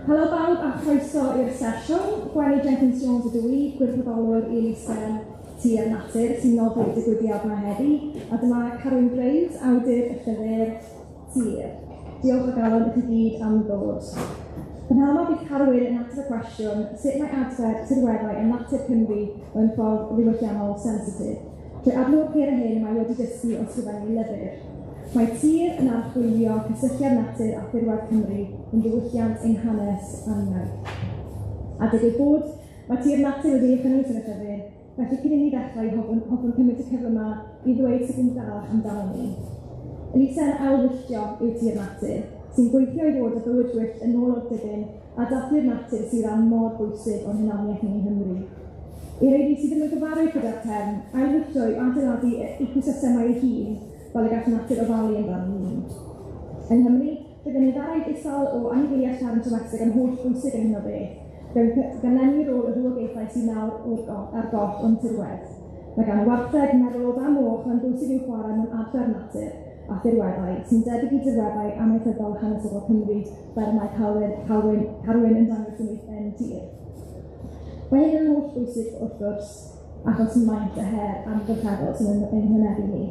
Helo bawb a chroeso i'r sesiwn. Gwenny Jenkins-Jones ydw i, gwirfoddolwr i elusen Tir Natur sy'n nodi'r digwyddiad yma heddi. A dyma Carwyn Graves, awdur y llyfr Tir. Diolch o galon i chi gyd am ddod. Prynhawn 'ma bydd Carwyn yn ateb y cwestiwn sut mae adfer tirweddau a natur Cymru mewn ffordd ddiwylliannol sensitif. Trwy adlewyrchu'r hyn mae wedi dysgu o sgrifennu lyfr. Mae Tir yn archwilio cysylltiad natur a thirwedd Cymru yn ddiwylliant ein hanes a'n iaith. A digwydd bod, mae Tir Natur wedi ei chynnwys yn y llyfr, felly cyn i ni ddechrau, hoffwn, hoffwn cymryd y cyfle yma i ddweud tipyn bach amdano ni. Elusen ailwylltio yw Tir Natur, sy'n gweithio i ddod â bywyd gwyllt yn ôl o'r dibyn a dathlu'r natur sydd ran mor bwysig o'n hunaniaeth ni yng Nghymru. I rheini sydd ddim yn gyfarwydd gyda'r term, ailwylltio yw adeiladu ecosystemau ei hun fel y gall natur ofalu amdano ni. Yng Nghymru, bydd y niferoedd isel o anifeiliaid fferm domestig yn holl bwysig yn hyn o beth, gan gan lenwi rôl y rhywogaethau sydd nawr o'r go ar goll o'n tirwedd. Mae gan wartheg, merlod a moch ran bwysig i'w chwarae mewn adfer natur a thirweddau, sy'n debyg i dirweddau amaethyddol hanesyddol Cymru fel mae Calwyn, Calwyn, Carwyn yn dangos yn ei yn tir. Mae hyn yn holl bwysig wrth gwrs, achos maint y her amgylcheddol sy'n ein ein hwynebu ni.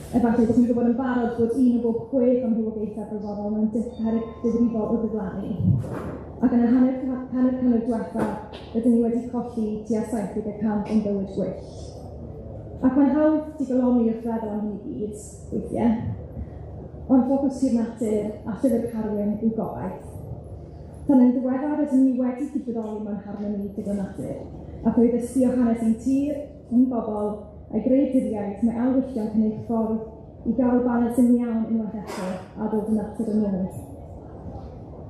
Efallai bod chi'n gwybod yn barod bod un o bob chwech o'n rhywogaethau brodorol mewn peryg difrifol o ddiflannu. Ac yn y hanner hanner canrif diwetha, rydyn ni wedi colli tua 70 y cant o'n bywyd gwyllt. Ac mae'n hawdd digoloni wrth feddwl am hyn i gyd, weithiau. Ond ffocws Tir Natur a Llyfr Carwyn yw gobaith. Tan yn ddiweddar, rydyn ni wedi cydfodoli mewn harmoni gyda natur, ac o'i ddysgu o hanes ein tir, ein bobl, a'i greaduriaid, mae ailwylltio'n cynnig ffordd i gael y balans yn iawn unwaith eto a dod y natur yn ôl.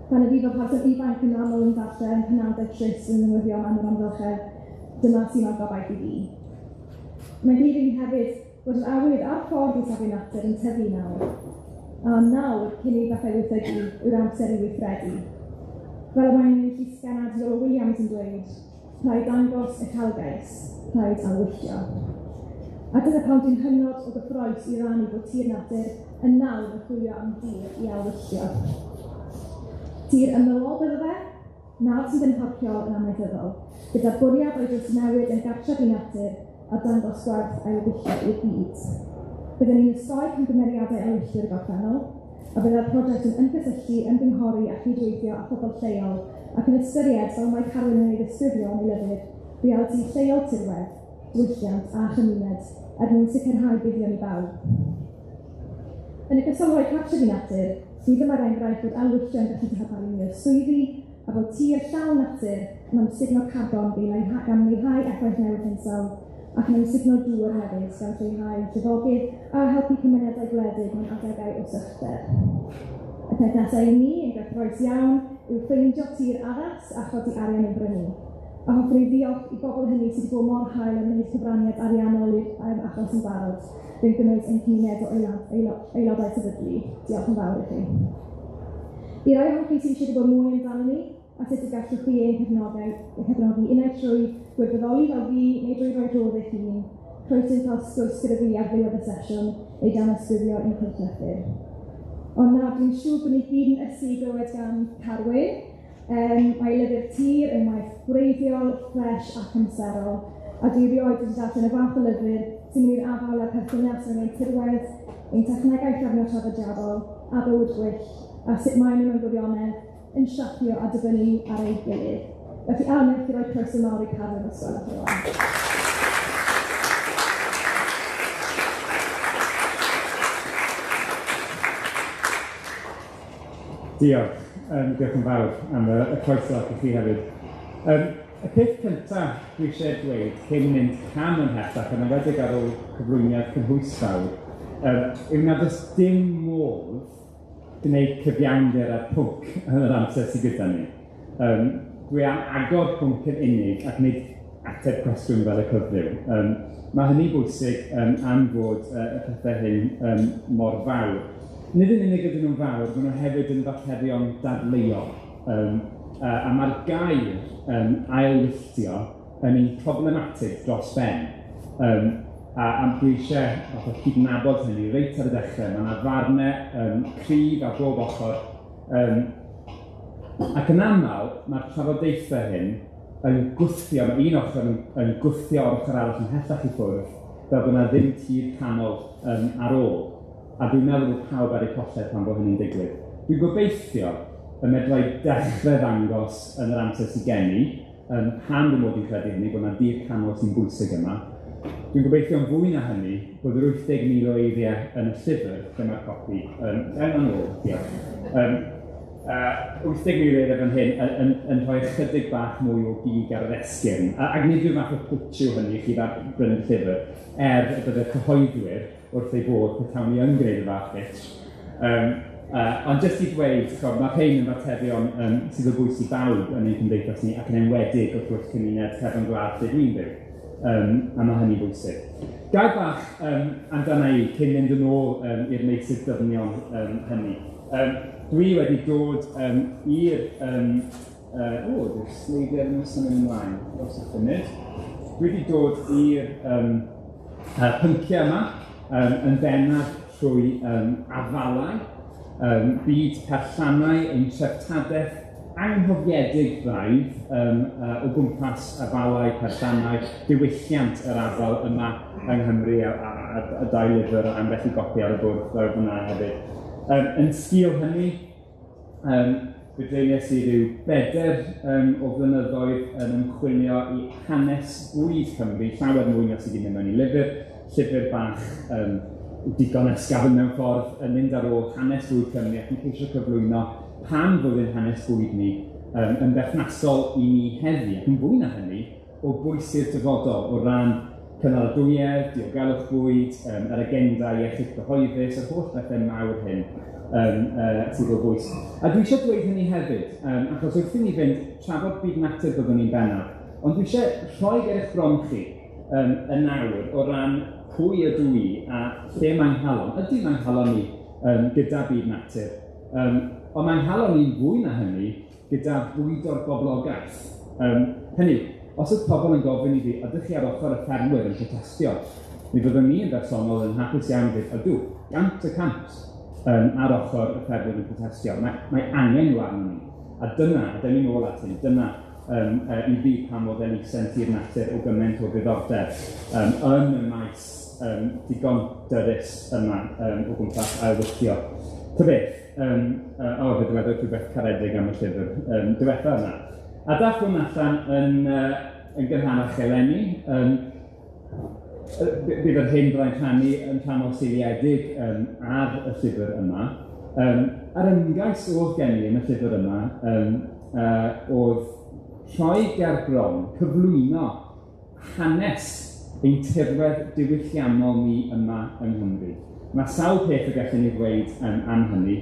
Pan y fi fel person ifanc yn aml yn darllen penawdau trist yn y newyddion am yr amgylchedd, dyma sy'n rhoi gobaith i fi. Mae'n glir i fi hefyd bod yr awydd a'r ffordd i safio natur yn tyfu nawr. A nawr, cyn i bethau weithredu, yw'r amser i weithredu. Fel y mae'n ei llysgennad Iolo Williams yn dweud, rhaid dangos uchelgais, rhaid ailwylltio. A dyna pam dwi'n hynod o gyffrous i rannu bod Tir Natur yn nawr yn chwilio am dir i ailwylltio. Tir ymylol bydde fe, nawr sydd yn parcio yn amaethyddol, gyda'r bwriad o'i drawsnewid yn gartref i natur a dangos gwerth ailwylltio i'r byd. Byddwn ni'n osgoi camgymeriadau ailwylltio'r gorffennol, a byddai'r prosiect yn ymgysylltu, ymgynghori a chydweithio â phobl lleol ac yn ystyried, fel mae Carwyn yn ei ddisgrifio yn ei lyfr, realiti lleol tirwedd, diwylliant a chymuned er mwyn sicrhau buddion i bawb. Yn ogystal â rhoi cartref i natur, sydd yma'r enghraifft bod ailwylltio yn gallu darparu mwy o swyddi a bod tir llawn natur yn amsugno carbon gan leihau effaith newid hinsawdd ac yn amsugno dŵr hefyd, gan lleihau llifogydd a helpu cymunedau gwledig mewn adegau o sychder. Y peth nesaf i ni yn gyffrous iawn yw ffeindio tir addas a chodi arian i'w brynu. A hoffwn i ddiolch i bobl hynny sydd wedi bod mor hael yn gwneud cyfraniad ariannol i'r achos yn barod, gan gynnwys ein cymuned o aelodau sefydlu. Diolch yn fawr i chi. I rai ohonoch chi sydd eisiau gwybod mwy amdano ni, a sut y gallwch chi ein cefnogi unai trwy gwirfoddoli fel fi, neu drwy roi rhodd eich hun, croeso i cael sgwrs gyda fi ar ddiwedd y sesiwn, neu danysgrifio i'n cylchlythyr. Ond na, dwi'n siŵr bod ni gyd yn ysu i glywed gan Carwyn. Mae ei lyfr Tir yn waith gwreiddiol, ffres ac amserol, a dwi erioed wedi darllen y fath o lyfr sy'n mynd i'r afael â'r perthynas rhwng ein tirwedd, ein technegau ffermio traddodiadol, a bywyd gwyllt, a sut maen nhw mewn gwirionedd yn siapio a dibynnu ar ei gilydd. Felly, a wnewch chi roi croeso mawr i Carwyn os gwelwch yn dda. Diolch. Diolch yn fawr am y croeso ac i chi hefyd. Y peth cynta dwi eisiau dweud cyn mynd cam ymhellach, yn enwedig ar ôl cyflwyniad cynhwysfawr, yw nad oes dim modd gwneud cyfiawnder â'r pwnc yn yr amser sydd gyda ni. Dwi am agor pwnc yn unig ac nid ateb cwestiwn fel y cyfryw. Mae hynny'n bwysig am fod y pethau hyn mor fawr. Nid yn unig ydyn nhw'n fawr, maen nhw hefyd yn faterion dadleuol. A mae'r gair ailwylltio yn un problematig dros ben. A dwi eisiau fatha cydnabod hynny reit ar y dechrau. Mae yna farnau cryf ar bob ochr. Ac yn aml, mae'r trafodaethau hyn yn gwthio, mae un ochr yn gwthio o'r ochr arall ymhellach i ffwrdd, fel bod 'na ddim tir canol ar ôl. A dwi'n meddwl bod pawb ar eu colled pan bod hynny'n digwydd. Dwi'n gobeithio y medrai dechrau ddangos yn yr amser sydd gen i, pam fy mod i'n credu hynny, bod 'na dir canol sy'n bwysig yma. Dwi'n gobeithio'n fwy na hynny bod yr 80,000 o eiriau yn y llyfr, lle mae'r copi, yn ôl, diolch. 80,000 o eiriau fan hyn yn rhoi ychydig bach mwy o gig ar yr esgyrn. Ac nid yw'r fath o pitch yw hynny i chi brynu'r llyfr, er y byddai'r cyhoeddwyr wrth ei bodd petawn ni yn gwneud y fath pitch. Ond jyst i ddweud, mae rhain yn faterion sydd o bwys i bawb yn ein cymdeithas ni, ac yn enwedig wrth gwrs cymuned cefn gwlad lle dwi'n byw, a mae hynny'n bwysig. Gair bach amdana i cyn mynd yn ôl i'r meysydd dyfnion hynny. Dwi wedi dod i'r... o, dwi'n sleidio yn symud ymlaen dros y funud. Dwi wedi dod i'r pynciau yma yn bennaf trwy afalau, byd perllannau ein treftadaeth anghofiedig braidd o gwmpas afalau, perllannau, diwylliant yr afal yma yng Nghymru a dau lyfr a ambell i gopi ar y bwrdd lawr fyna hefyd. Yn sgil hynny, fe dreuliais i ryw 4 o flynyddoedd yn ymchwilio i hanes bwyd Cymru, llawer mwy na sydd wedi mynd mewn i lyfr, llyfr bach digon ysgafn mewn ffordd, yn mynd ar ôl hanes bwyd Cymru ac yn ceisio cyflwyno pam fod ein hanes bwyd ni yn berthnasol i ni heddi, ac yn fwy na hynny, o bwys i'r dyfodol o ran cynaladwyedd, diogelwch bwyd, yr agenda iechyd cyhoeddus, yr holl bethau mawr hyn sydd o bwys. A dwi eisiau dweud hynny hefyd, achos wrth i ni fynd trafod byd natur byddwn ni'n bennaf, ond dwi eisiau rhoi ger eich bron chi yn nawr o ran pwy ydw i a lle mae'n nghalon. Ydy mae'n nghalon i gyda byd natur, ond mae'n nghalon i'n fwy na hynny gyda bwydo'r boblogaeth. Hynny, os oedd pobl yn gofyn i fi, ydych chi ar ochr y ffermwyr yn protestio? Mi fyddwn ni yn bersonol yn hapus iawn dweud, ydw, 100% ar ochr y ffermwyr yn protestio. Mae angen nhw arnon ni. A dyna, a dyn ni'n ôl at hyn, dyna i fi pam oedd elusen Tir Natur o gymaint o ddiddordeb yn y maes digon dyrys yma o gwmpas ailwylltio. Ta beth, o, fe dywedodd rhywbeth caredig am y llyfr diwetha yna. A dath hwn allan yn gynharach eleni. Bydd yr hyn byddai'n rhannu yn rhannol seiliedig ar y llyfr yma. A'r ymgais oedd gen i yn y llyfr yma oedd rhoi ger bron, cyflwyno hanes ein tirwedd diwylliannol ni yma yng Nghymru. Mae sawl peth y gallwn ni ddweud am hynny.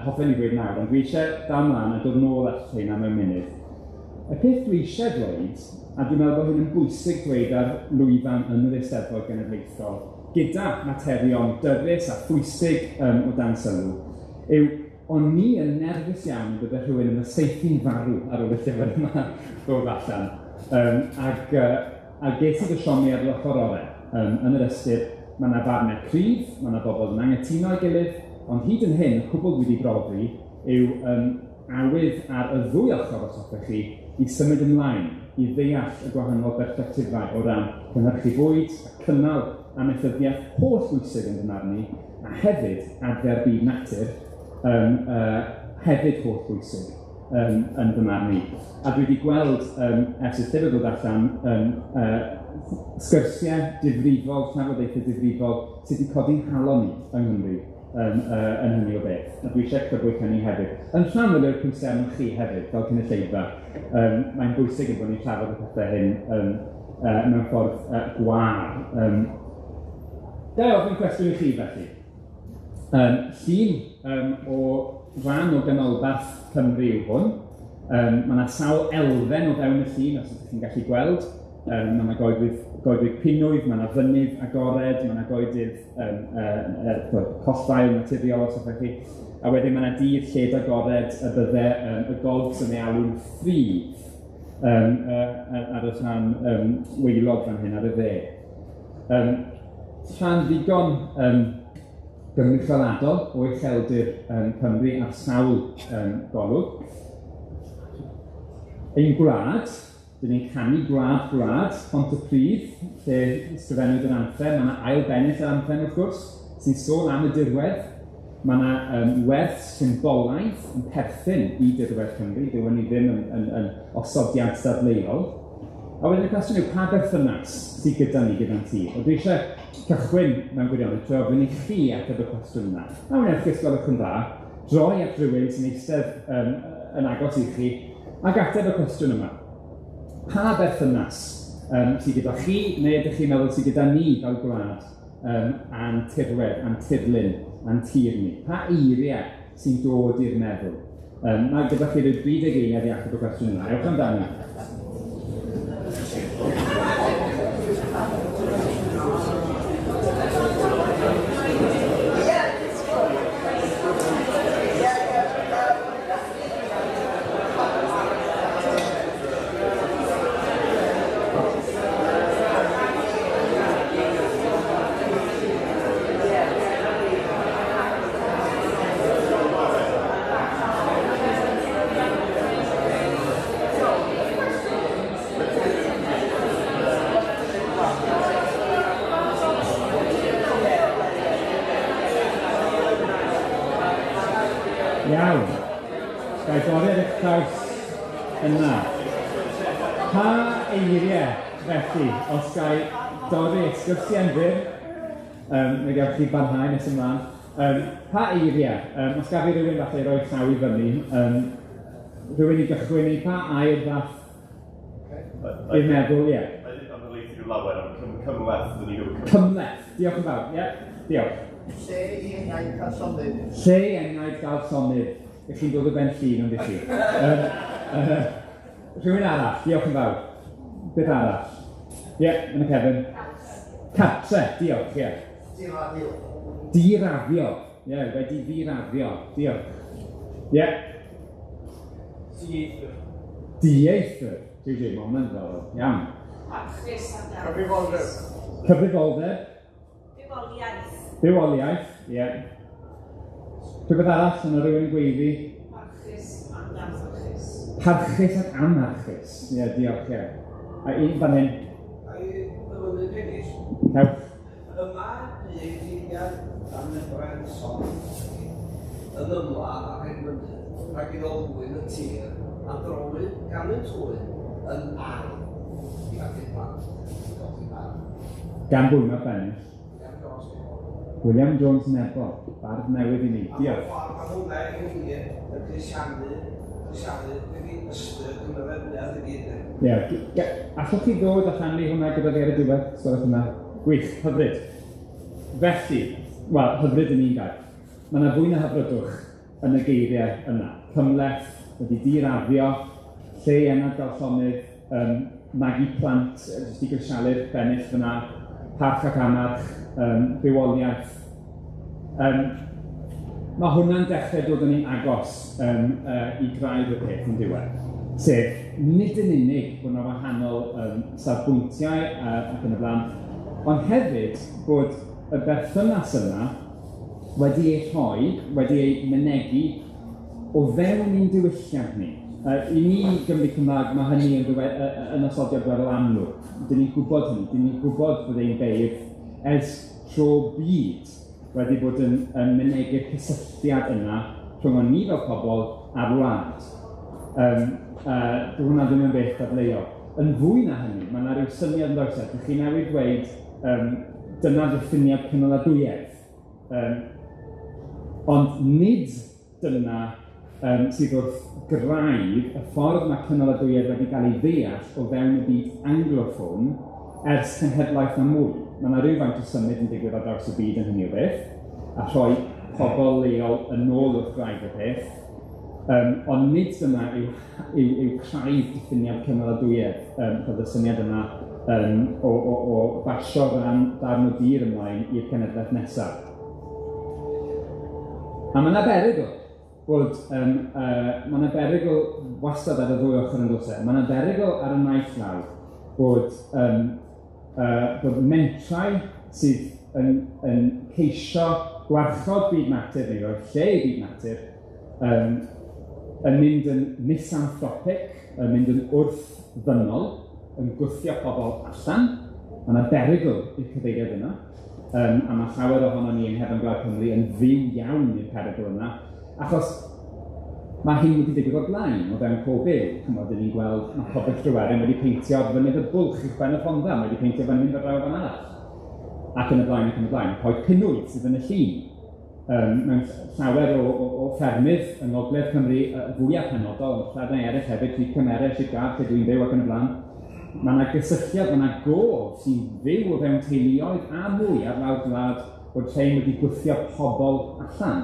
Hoffen ni ddweud nawr, ond dwi eisiau dal mlaen a dod nôl at rheina mewn munud. Y peth dwi eisiau dweud, a dwi'n meddwl bod hyn yn bwysig dweud ar lwyfan yn yr Eisteddfod Genedlaethol, gyda materion dyrys a phwysig o dan sylw, yw o'n i yn nerfus iawn bydde rhywun yn saethu'n farw ar ôl y llyfr yma ddod allan. A ges i fy siomi ar yr ochr orau. Yn yr ystyr, mae yna farnau cryf, mae yna bobl yn anghytuno â'i gilydd, ond hyd yn hyn, y cwbl dwi wedi brofi yw awydd ar y ddwy ochr, os hoffech chi, i symud ymlaen, i ddeall y gwahanol berspectifau o ran cynhyrchu bwyd, a cynnal amaethyddiaeth holl bwysig yn fy marn i, a hefyd adfer byd natur, hefyd holl bwysig yn fy marn i. A dwi wedi gweld, ers y llyfr ddod allan, sgyrsiau difrifol, trafodaethau difrifol, sydd wedi codi'n nghalon ni yng Nghymru yn hynny o beth. A dwi eisiau crybwyll hynny hefyd. Yn rhan o'r pwysau arnoch chi hefyd, fel cynulleidfa, mae'n bwysig ein bod ni'n trafod y pethau hyn mewn ffordd gwâr. Ga i ofyn cwestiwn i chi felly? Llun o ran o ganolbarth Cymru yw hwn. Mae yna sawl elfen o fewn y llun, os ydych chi'n gallu gweld. Mae yna goedwig pinwydd, mae yna fynydd agored, mae yna goedydd collddail naturiol, os hoffech chi. A wedyn mae yna dir lled agored y bydde y golgs yn ei alw'n ffridd ar y rhan waelod fan hyn ar y dde. Rhan ddigon gynrychioladol o ucheldir Cymru ar sawl golwg. Ein gwlad, dyn ni'n canu gwlad gwlad, Pontypridd, lle ysgrifennwyd yr anthem, mae yna ail bennill yr anthem wrth gwrs, sy'n sôn am y dirwedd. Mae yna werth symbolaidd yn perthyn i dirwedd Cymru, dyw hynny ddim yn osodiad dadleuol. A wedyn y cwestiwn yw, pa berthynas sydd gyda ni gyda'n tir? Wel, dwi eisiau cychwyn mewn gwirionedd trwy ofyn i chi ateb y cwestiwn yna. A wnewch chi, os gwelwch yn dda, droi at rywun sy'n eistedd yn agos i chi ac ateb y cwestiwn yma. Pa berthynas sydd gyda chi, neu ydych chi'n meddwl sydd gyda ni fel gwlad a'n tirwedd, a'n tirlun, a'n tir ni? Pa eiriau sy'n dod i'r meddwl? Mae gyda chi ryw 30 eiliad i ateb y cwestiwn yma. Ewch amdani. Iawn. Ga i dorri ar eich traws yna. Pa eiriau, felly, os ga i dorri eich sgyrsiau'n fyr, neu gewch chi barhau nes ymlaen, pa eiriau, os gaf i rywun falle roi llaw i fyny, rhywun i gychwyn i, pa air ddath i'r meddwl, ie? Mae ddim yn rili rhyw lawer, ond cymhleth, dyn ni'n gwybod. Cymhleth, diolch yn fawr, ie, diolch. Lle i enaid gael llonydd. Lle i enaid gael llonydd. Ych chi'n dod o Ben Llŷn, ond chi. Rhywun arall, diolch yn fawr. Beth arall? Ie, yn y cefn. Cartre, diolch, ie. Diraddio. Diraddio, ie, wedi ddiraddio, diolch. Ie. Dieithr. Dieithr. Dwi mae hwnna'n ddiddorol, iawn. Parchus a Cyfrifoldeb. Cyfrifoldeb. Bywoliaeth. Bywoliaeth, ie. Rhywbeth arall, yna rhywun yn gweiddi? Parchus ac anarchus. Parchus ac anarchus, ie, diolch, ie. A un fan hyn. A i ddyfynnu Dennis. Cewch. Yma un geiriad am y Branson yn ymladd ar hen mynydd, rhag iddo ddwyn y tir, a drowyd gan y twyn yn ardd i fagu plant, i godi barn. Gan bwy mae'r bennill? William Jones Nebo, bardd newydd i ni. Diolch. A hwnna i ni yn crisialu wedi ystyr cymeradwyaeth i gyd. Ie, allwch chi ddod a rhannu hwnna gyda fi ar y diwedd, sgwelwch yn dda? Gwych, hyfryd. Felly, wel, hyfryd yn un gair. Mae yna fwy na hyfrydwch yn y geiriau yna. Cymhleth, wedi diraddio, lle enad gael llonydd, magu plant, jyst i grisialu'r bennill fyna, parch ac anarch, bywoliaeth. Mae hwnna'n dechrau dod yn ein agos i graidd y peth yn diwedd. Sef, nid yn unig bod yna wahanol safbwyntiau ac yn y blaen, ond hefyd bod y berthynas yma wedi ei rhoi, wedi ei mynegi o fewn ein diwylliant ni. I ni Gymry Cymraeg, mae hynny yn osodiad weddol amlwg. Dyn ni'n gwybod hynny, dyn ni'n gwybod bod ein beirdd ers tro byd wedi bod yn mynegi'r cysylltiad yna rhwng ni fel pobl a'r wlad. Dyw hwnna ddim yn beth dadleuol. Yn fwy na hynny, mae yna ryw syniad yn does e, dych chi newydd dweud dyna ddiffiniad cynaladwyedd. Ond nid dyna sydd wrth graidd y ffordd mae cynaladwyedd wedi cael ei ddeall o fewn y byd angloffon ers cenhedlaeth a mwy. Mae yna rhywfaint o symud yn digwydd ar draws y byd yn hynny o beth, a rhoi pobl leol yn ôl wrth graidd y peth. Ond nid dyma yw craidd diffiniad cynaladwyedd, oedd y syniad yma o basio darn o dir ymlaen i'r cenhedlaeth nesaf. A mae yna berygl bod, mae yna berygl wastad ar y ddwy ochr yn does e. Mae yna berygl ar y naill law bod, bod mentrau sydd yn ceisio gwarchod byd natur neu roi lle i byd natur yn mynd yn misanthropic, yn mynd yn wrth-ddynol, yn gwthio pobl allan. Mae yna berygl i'r cyfeiriad yna, a mae llawer ohonon ni yng nghefn gwlad Cymru yn fyw iawn i'r perygl yna, achos mae hyn wedi digwydd o'r blaen, o fewn pob byw. Chimod, 'dan ni'n gweld mae Robert Tryweryn wedi peintio fynydd y Bwlch uwchben y Rhondda, mae wedi peintio fynydd y draw fan arall, ac yn y blaen ac yn y blaen. Coed pinwydd sydd yn y llun. Mewn llawer o ffermydd yng Ngogledd Cymru, fwyaf penodol, ond rhannau eraill hefyd, Rhyd Cymerau, Sir Gâr, lle dwi'n byw ac yn y blaen. Mae yna gysylltiad, mae yna gof sy'n fyw o fewn teuluoedd a mwy ar lawr gwlad bod rhain wedi gwthio pobl allan.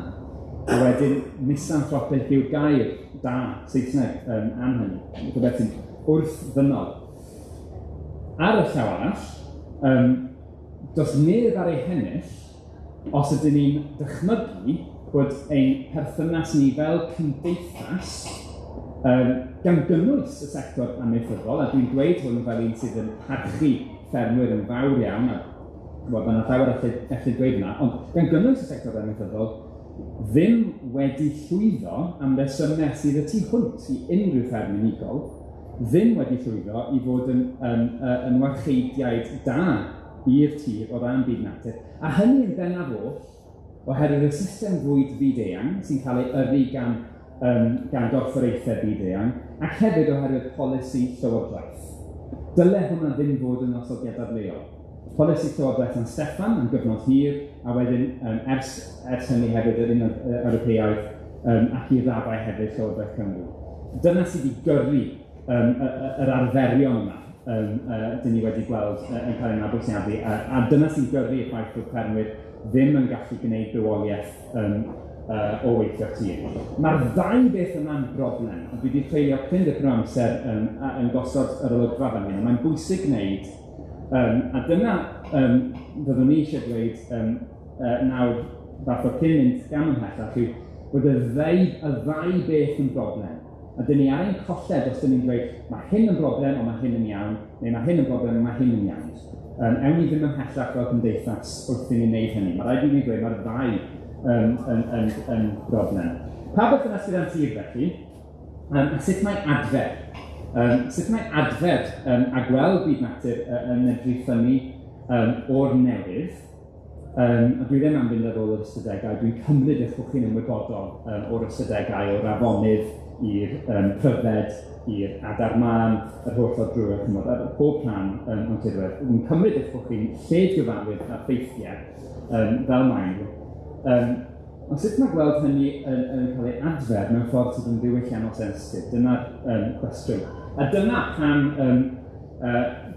A wedyn, misanthropic yw'r gair da Saesneg am hynny, rhywbeth sy'n wrth-ddynol. Ar y llaw arall, does neb ar ei hennill os ydyn ni'n dychmygu bod ein perthynas ni fel cymdeithas, gan gynnwys y sector amaethyddol, a dwi'n dweud hwn fel un sydd yn parchu ffermwyr yn fawr iawn, a chimod, mae yna llawer allu dweud yna, ond gan gynnwys y sector amaethyddol, ddim wedi llwyddo am resymau sydd y tu hwnt i unrhyw fferm unigol, ddim wedi llwyddo i fod yn warcheidiaid da i'r tir o ran byd natur, a hynny yn bennaf oll oherwydd y system fwyd fyd-eang sy'n cael ei yrru gan gorfforaethau byd-eang, ac hefyd oherwydd polisi llywodraeth. Dyle hwnna ddim fod yn osodiad dadleuol. Polisi llywodraeth San Steffan am gyfnod hir, a wedyn ers hynny hefyd yr Unol Ewropeaidd, ac i raddau hefyd Llywodraeth Cymru. Dyna sydd wedi gyrru yr arferion yma dyn ni wedi gweld yn cael ei mabwysiadu, a dyna sy'n gyrru y ffaith bod ffermwyr ddim yn gallu gwneud bywoliaeth o weithio tir. Mae'r ddau beth yma'n broblem, a dwi wedi treulio cryn dipyn o amser yn gosod yr olygfa fan hyn, a mae'n bwysig gwneud, a dyna fyddwn ni eisiau dweud nawr, fath o cyn mynd gam ymhellach, yw bod y ddau beth yn broblem. A dyn ni ar ein colled os dyn ni'n dweud mae hyn yn broblem, ond mae hyn yn iawn, neu mae hyn yn broblem, ond mae hyn yn iawn. Ewn ni ddim ymhellach fel cymdeithas wrth i ni wneud hynny. Mae rhaid i ni dweud mae'r ddau yn broblem. Pa berthynas sydd â'n tir felly? A sut mae adfer? Sut mae adfer a gweld byd natur yn medru ffynnu o'r newydd? A dwi ddim am fynd ar ôl yr ystadegau, dwi'n cymryd eich bod chi'n ymwybodol o'r ystadegau o'r afonydd i'r pryfed, i'r adar mân, yr holl ffordd drwy'r, chimod, ar pob rhan o'n tirwedd. Dwi'n cymryd eich bod chi'n lled gyfarwydd â'r ffeithiau fel maen nhw. Ond sut mae gweld hynny yn cael ei adfer mewn ffordd sydd yn ddiwylliannol sensitif? Dyna'r cwestiwn. A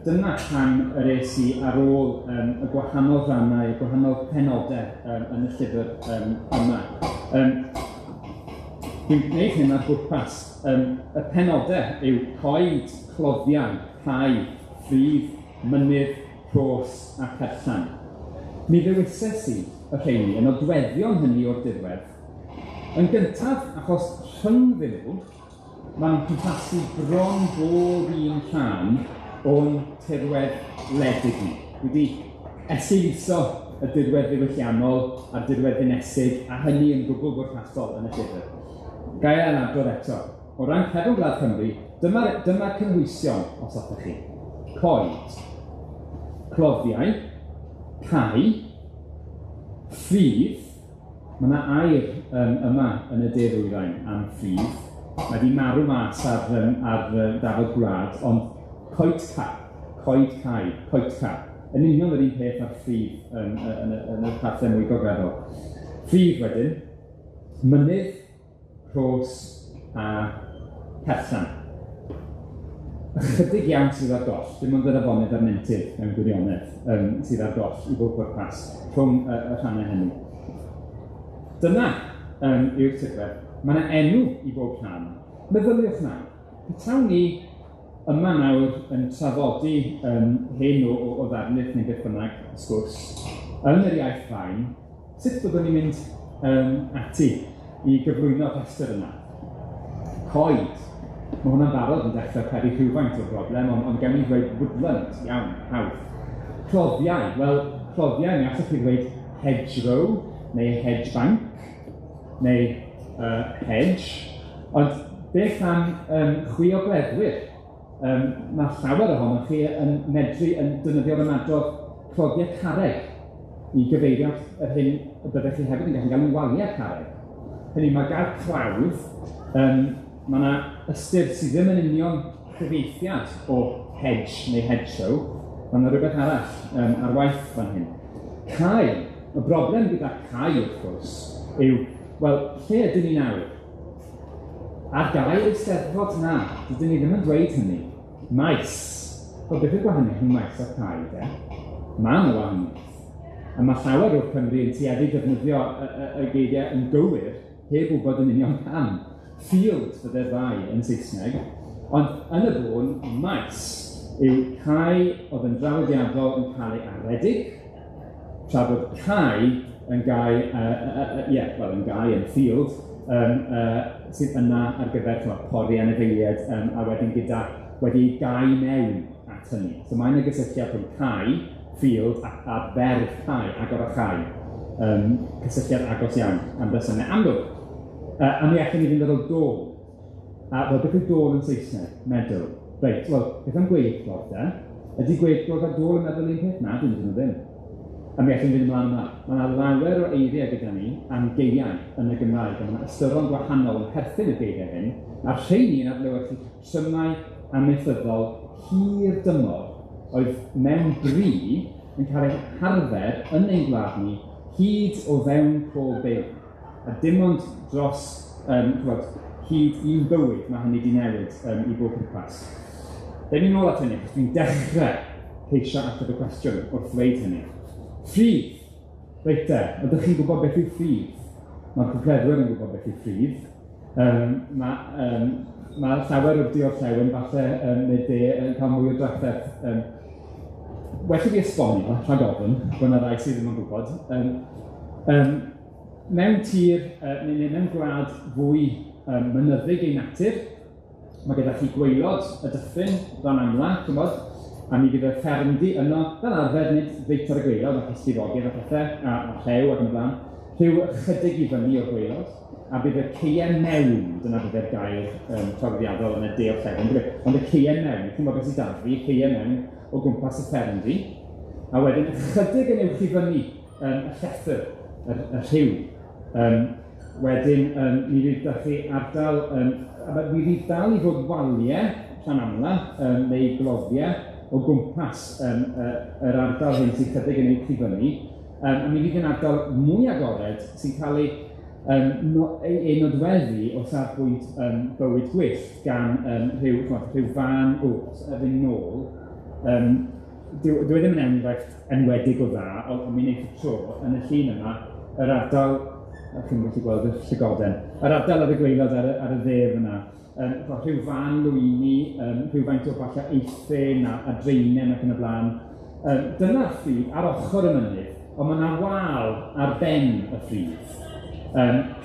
dyna pam yr es i ar ôl y gwahanol rannau, y gwahanol penodau yn y llyfr yma. Dwi'n gwneud hyn ar bwrpas. Y penodau yw coed, cloddiau, rhai, ffridd, mynydd, rhos a perllan. Mi ddewises i y rheini yn nodweddion hynny o'r dirwedd. Yn gyntaf, achos rhyngddyn nhw, maen nhw'n cwmpasu bron bob un rhan o'n tirwedd wledig ni. Dwi wedi esgeuluso y dirwedd ddiwylliannol a'r dirwedd ddinesig, a hynny yn gwbl bwrpasol yn y llyfr. Ga i ailadrodd eto, o ran cefn gwlad Cymru, dyma'r cynhwysion, os hoffech chi. Coed, cloddiau, cae, ffridd, mae yna air yma yn y de ddwyrain am ffridd. Mae wedi marw mas ar dafod gwlad, ond coed ca, coed cae, coed ca. Yn union yr un peth â'r ffridd yn y parthau mwy gogleddol. Ffridd wedyn, mynydd, rhos a perllan. Ychydig iawn sydd ar goll, dim ond yr afonydd a'r nentydd mewn gwirionedd sydd ar goll i bob pwrpas rhwng y rhannau hynny. Dyna yw'r tirwedd. Mae yna enw i bob rhan. Meddyliwch nawr, petawn ni yma nawr yn traddodi hyn o ddarlith neu beth bynnag, sgwrs, yn yr iaith fain, sut byddwn ni'n mynd ati i gyflwyno'r rhestr yma? Coed. Mae hwnna'n barod yn dechrau peri rhywfaint o broblem, ond gawn ni ddweud woodland, iawn, hawdd. Cloddiau, wel, cloddiau, mi allwch chi ddweud hedgerow, neu hedge bank, neu hedge. Ond beth am chwi ogleddwyr? Mae llawer ohonoch chi yn medru yn defnyddio'r ymadrodd cloddiau carreg i gyfeirio at yr hyn y byddech chi hefyd yn gallu galw'n waliau carreg. Hynny, mae gair clawdd, mae yna ystyr sydd ddim yn union cyfieithiad o hedge neu hedgerow, mae yna rhywbeth arall ar waith fan hyn. Cae, y broblem gyda cae wrth gwrs yw, wel, lle ydyn ni nawr? Ar gael Eisteddfod? Na, dydyn ni ddim yn dweud hynny. Maes. Wel, beth yw'r gwahaniaeth rhwng maes a cae, de? Mae yna wahaniaeth. A mae llawer o'r Cymry yn tueddu defnyddio y geiriau yn gywir, heb wybod yn union pam. Field fydde'r ddau yn Saesneg, ond yn y bôn, maes yw cae oedd yn draddodiadol yn cael ei aredig, tra bod cae yn gae, ie, wel, yn gae, yn field, sydd yna ar gyfer pori anifeiliaid, a wedyn gyda wedi gau mewn at hynny. So mae yna gysylltiad rhwng cae, field, a berf cae, agor a chau. Cysylltiad agos iawn am resymau amlwg. A mi allwn ni fynd ar ôl dôl. A wel, beth yw dôl yn Saesneg? Meadow. Reit, wel, beth am gweithglodd de? Ydy gweithglodd a dôl yn meddwl un peth? Na, dyn nhw ddim. A mi allwn ni fynd ymlaen yma. Mae yna lawer o eiriau gyda ni am gaeau yn y Gymraeg, a mae yna ystyron gwahanol yn perthyn y geiriau hyn, a'r rheini yn adlewyrchu patrymau amaethyddol hir dymor oedd mewn bri yn cael eu harfer yn ein gwlad ni hyd o fewn pob byw. A dim ond dros ch'mod, hyd un bywyd mae hynny wedi newid i bob pwrpas. Dewn ni nôl at hynny, achos dwi'n dechrau ceisio ateb y cwestiwn wrth ddweud hynny. Ffridd! Reit te, ydych chi'n gwybod beth yw ffridd? Mae'r gogleddwyr yn gwybod beth yw ffridd. Mae llawer o'r de-orllewin falle neu de yn cael mwy o drafferth. Well i fi esbonio, rhag ofn, bod yna rai sydd ddim yn gwybod. Mewn tir, neu mewn gwlad fwy mynyddig ei natur, mae gyda chi gwaelod y dyffryn ran amla, ch'mod, a mi fydd y ffermdy yno, fel arfer, nid reit ar y gwaelod, achos llifogydd a phethe, a rhew ac yn y blaen, rhyw ychydig i fyny o'r gwaelod, a bydd y caeau mewn, dyna bydde'r gair traddodiadol yn y de orllewin, dyfe? Ond y caeau mewn, chi'n gwybod beth sy'n darfu, caeau mewn o gwmpas y ffermdy, a wedyn ychydig yn uwch i fyny y llethr, y rhiw. Wedyn, mi fydd 'da chi ardal, a mi fydd dal i fod waliau rhan amla, neu gloddiau o gwmpas yr ardal hyn sy'n chydig yn uwch i fyny. A mi fydd yn ardal mwy agored sy'n cael ei ei nodweddu o safbwynt bywyd gwyllt gan rhyw, ch'mod, rhyw fân, o, os af i'n nôl, dyw e ddim yn enghraifft enwedig o dda, ond mi wneith y tro yn y llun yma, yr ardal, a chi'n gallu gweld y llygoden, yr ardal ar y gwaelod ar y dde fyna, rhyw fân lwyni, rhywfaint o falle eithin a draenen ac yn y blaen. Dyna'r ffridd ar ochr y mynydd, ond mae yna wal ar ben y ffridd.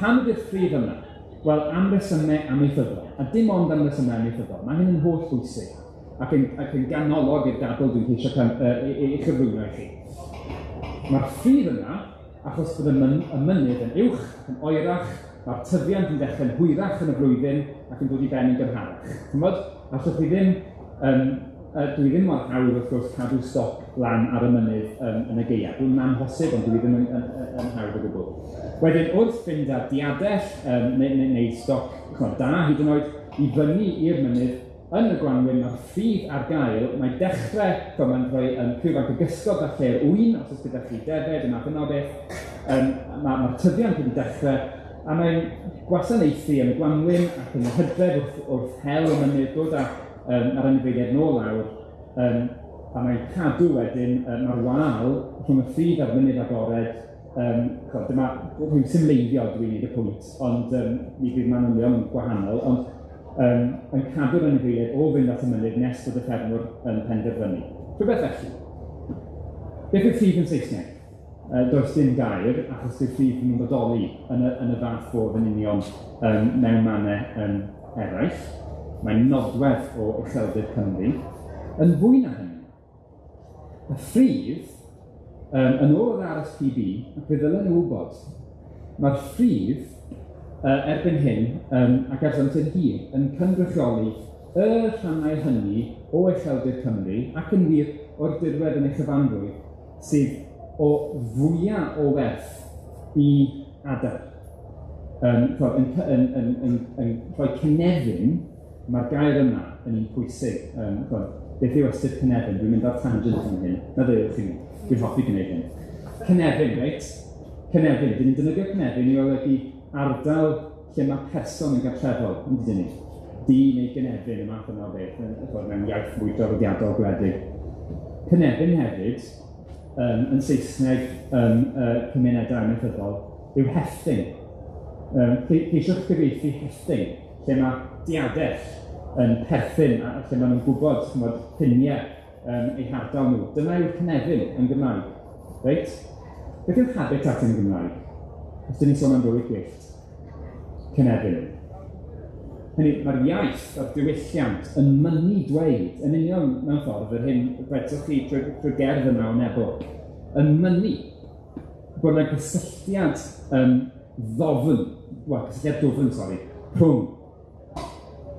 Pam ydy'r ffridd yma? Wel, am resymau amaethyddol, a dim ond am resymau amaethyddol. Mae hyn yn holl bwysig ac yn ganolog i'r dadl dwi'n ceisio ei chyflwyno i chi. Mae'r ffridd yna, achos bod y mynydd yn uwch ac yn oerach, mae'r tyfiant yn dechrau'n hwyrach yn y flwyddyn ac yn dod i ben yn gynharach. Ch'mod, allwch chi ddim, dwi ddim mor hawdd wrth gwrs cadw stoc lan ar y mynydd yn y gaeaf. Dwi'n amhosib, ond dwi ddim yn hawdd o gwbl. Wedyn, wrth fynd â diadell neu stoc, ch'mod, da hyd yn oed i fyny i'r mynydd, yn y gwanwyn, mae'r ffridd ar gael, mae dechrau, ch'mod, mae'n rhoi rhywfaint o gysgod falle i'r ŵyn, os oes gyda chi defed, y math yna o beth. Mae'r tyfiant wedi dechrau, a mae'n gwasanaethu yn y gwanwyn ac yn y hydref wrth hel y mynydd, dod â yr anifeiliaid nôl lawr, a mae'n cadw wedyn, mae'r wal rhwng y ffridd a'r mynydd agored, ch'mod, dyma rwy'n symleiddio dwi'n neud y pwynt, ond mi fydd manylion gwahanol, ond yn cadw'r anifeiliaid o fynd at y mynydd nes bod y ffermwr yn penderfynu. Rhywbeth felly. Beth yw ffridd yn Saesneg? Does dim gair, achos dyw ffridd ddim yn bodoli yn y fath fodd yn union mewn mannau eraill. Mae'n nodwedd o ucheldir Cymru. Yn fwy na hynny, y ffridd Yn ôl yr RSPB, ac fe ddylen nhw wybod, mae'r ffridd erbyn hyn, ac ers amser hir, yn cynrychioli y rhannau hynny o ucheldir Cymru, ac yn wir o'r dirwedd yn ei chyfanrwydd, sydd o fwyaf o werth i adar. Yn rhoi cynefin, mae'r gair yma yn un pwysig. Beth yw ystyr cynefin? Dwi'n mynd ar tangent yn hyn. Na ddeuwch i mi. Dwi'n hoffi gwneud hyn. Cynefin, reit? Cynefin. Dyn ni'n defnyddio cynefin i olygu ardal lle mae person yn gartrefol, yn dydyn ni? Dyn neu gynefin, y math yna o beth, mewn iaith mwy draddodiadol gwledig. Cynefin hefyd, yn Saesneg, cymunedau amaethyddol, yw hefting. Ceisiwch gyfieithu hefting, lle mae diadell yn perthyn a lle maen nhw'n gwybod, chimod, ffiniau eu hardal nhw. Dyna yw'r cynefin yn Gymraeg, reit? Beth yw'r habitat yn Gymraeg? Os dyn ni'n sôn am fywyd gwyllt, cynefin. Hynny, mae'r iaith a'r diwylliant yn mynnu dweud, yn union mewn ffordd, yr hyn gwedwch chi trwy'r gerdd yma o Nebo, yn mynnu bod yna gysylltiad ddofn, wel, cysylltiad dwfn, sori, rhwng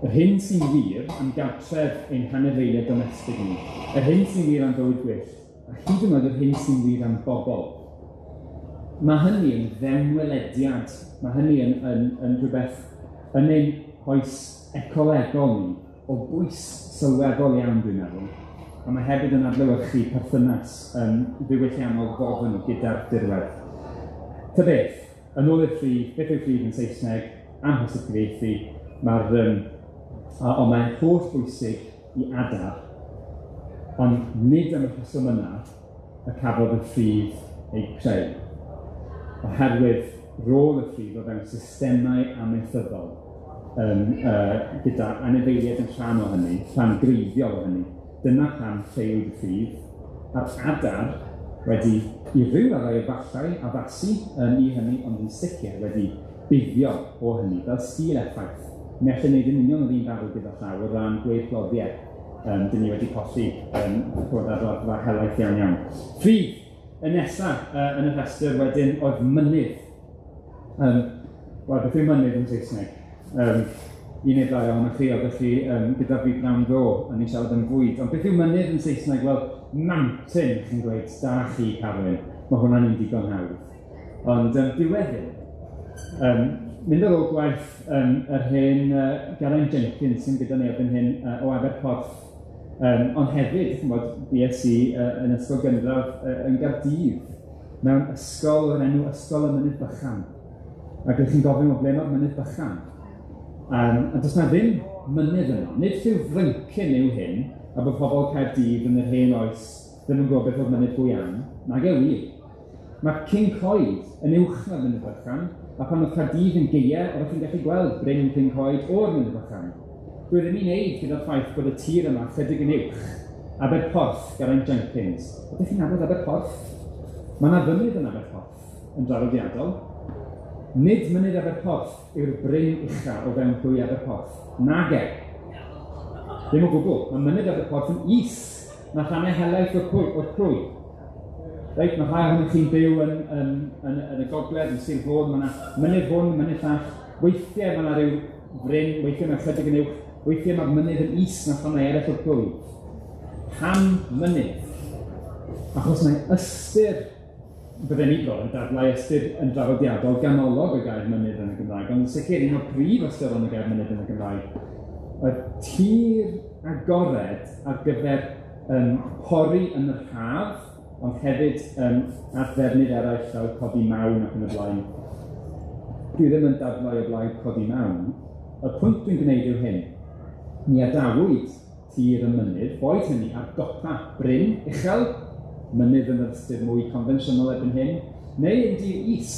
yr hyn sy'n wir am gartref ein hanifeiliaid domestig ni, yr hyn sy'n wir am fywyd gwyllt, a hyd yn oed yr hyn sy'n wir am bobl. Mae hynny yn fewnwelediad, mae hynny yn rhywbeth yn ein oes ecolegol ni, o bwys sylweddol iawn, dwi'n meddwl. A mae hefyd yn adlewyrchu perthynas ddiwylliannol ddofn gyda'r dirwedd. Ta beth, yn ôl i'r ffridd, beth yw'r ffridd yn Saesneg, amhosib cyfieithu, mae'r ond mae'n holl bwysig i adar, ond nid am y rheswm yna y cafodd y ffridd ei creu, oherwydd rôl y ffridd o fewn systemau amaethyddol, gyda anifeiliaid yn rhan o hynny, rhan greiddiol o hynny. Dyna pam creuwyd y ffridd, a'r adar wedi i ryw raddau efallai addasu i hynny, ond yn sicr wedi buddio o hynny, fel sgil effaith. Mi allai wneud yn union yr un ddadl gyda llaw o ran gweithgloddiau. Dyn ni wedi colli bod ar raddfa helaeth iawn iawn. Ffridd, y nesa yn y rhestr wedyn oedd mynydd. Wel, beth yw mynydd yn Saesneg? Un neu ddau ohonoch chi, oeddech chi gyda fi pnawn ddo, o'n i'n siarad am fwyd. Ond beth yw mynydd yn Saesneg? Wel, mountain, chi'n gweud, da chi, Carwyn. Mae hwnna'n un digon hawdd. Ond diweddyn, mynd ar ôl gwaith yr hen Geraint Jenkins sy'n gyda ni erbyn hyn o Aberporth, ond hefyd, chimod, bues i yn ysgol gynradd yn Gaerdydd, mewn ysgol o'r enw Ysgol y Mynydd Bychan. Ac ydych chi'n gofyn, o ble mae'r Mynydd Bychan? A does na ddim mynydd yno. Nid rhyw fryncyn yw hyn, a bod pobl Caerdydd yn yr hen oes ddim yn gwybod beth oedd mynydd go iawn. Nage wir. Mae Cyncoed yn uwch na'r Mynydd Bychan, a pan oedd Caerdydd yn gaeau, oeddech chi'n gallu gweld Bryn Cyncoed o'r Mynydd Bychan. Dwi ddim i wneud gyda'r ffaith bod y tir yma chydig yn uwch. Aberporth, Geraint Jenkins. Ydych chi'n nabod Aberporth? Mae yna fynydd yn Aberporth yn draddodiadol. Nid mynydd Aberporth yw'r bryn ucha o fewn plwy Aberporth. Nage. Ddim o gwbl. Mae mynydd Aberporth yn is na rhannau helaeth o'r plwy. Reit, mae rhai ohonoch chi'n byw yn y gogledd, yn Sir Fôn, mae yna mynydd hwn, mynydd llall. Weithiau mae yna rhyw fryn, weithiau mae'n chydig yn uwch, weithiau mae'r mynydd yn is na rhannau eraill o'r plwy. Pam mynydd? Achos mae ystyr, bydden ni bron yn dadlau ystyr yn draddodiadol ganolog y gair mynydd yn y Gymraeg, ond yn sicr un o'r prif ystyron y gair mynydd yn y Gymraeg, oedd tir agored ar gyfer pori yn yr haf, ond hefyd at ddefnydd eraill fel codi mawn ac yn y blaen. Dwi ddim yn dadlau o blaid codi mawn. Y pwynt dwi'n gwneud yw hyn. Mi adawyd tir y mynydd, boed hynny ar gopa bryn uchel, mynydd yn yr ystyr mwy confensiynol erbyn hyn, neu yn dir is,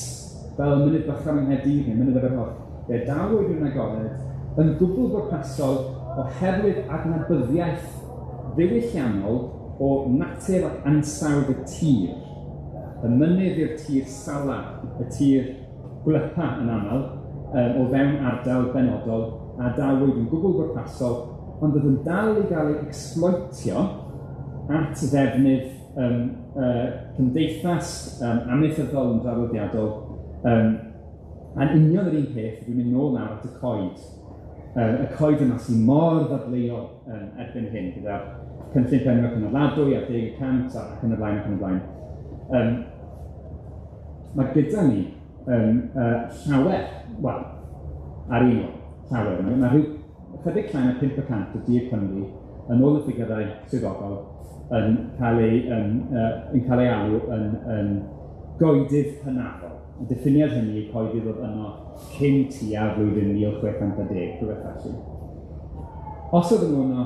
fel mynydd bychan yng Nghaerdydd neu mynydd Aberporth. Fe adawyd yn agored yn gwbl bwrpasol oherwydd adnabyddiaeth ddiwylliannol o natur ac ansawdd y tir. Y mynydd yw'r tir sala, y tir gwlypa yn aml, o fewn ardal benodol, a adawyd yn gwbl bwrpasol, ond oedd yn dal i gael ei exploitio at ddefnydd cymdeithas amaethyddol yn draddodiadol, a'n union yr un peth, dwi'n mynd nôl nawr at y coed. Y coed yma sy'n mor ddadleuol erbyn hyn, gyda'r cynllun ffermio cynaladwy a 10% ac yn y blaen ac yn y blaen. Mae gyda ni llawer, wel, ar un o'r llawer, mae rhyw ychydig llai na 5% o dir Cymru, yn ôl y ffigurau swyddogol, yn cael ei alw yn goedydd hynafol. Y diffiniad hynny yw coedydd oedd yno cyn tua flwyddyn 1610, rhywbeth felly. Os oedden nhw yno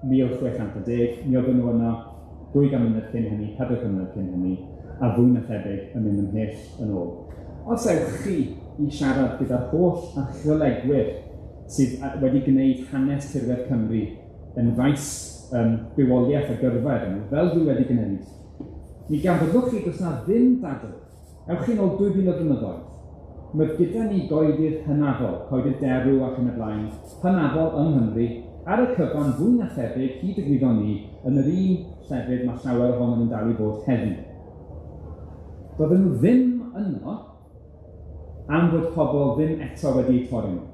1610, mi oedden nhw yno 200 mlynedd cyn hynny, 400 mlynedd cyn hynny, a fwy na thebyg yn mynd ymhell yn ôl. Os ewch chi i siarad gyda'r holl archeolegwyr sydd wedi gwneud hanes tirwedd Cymru yn faes bywoliaeth a gyrfa iddyn nhw, fel dwi wedi gwneud, mi ganfyddwch chi does na ddim dadl. Ewch chi'n ôl 2000 o flynyddoedd. Mae gyda ni goedydd hynafol, coedydd derw ac yn y blaen, hynafol yng Nghymru, ar y cyfan fwy na thebyg, hyd y gwyddon ni, yn yr un llefydd mae llawer ohonyn nhw'n dal i fod heddiw. Doedden nhw ddim yno am fod pobl ddim eto wedi eu torri nhw.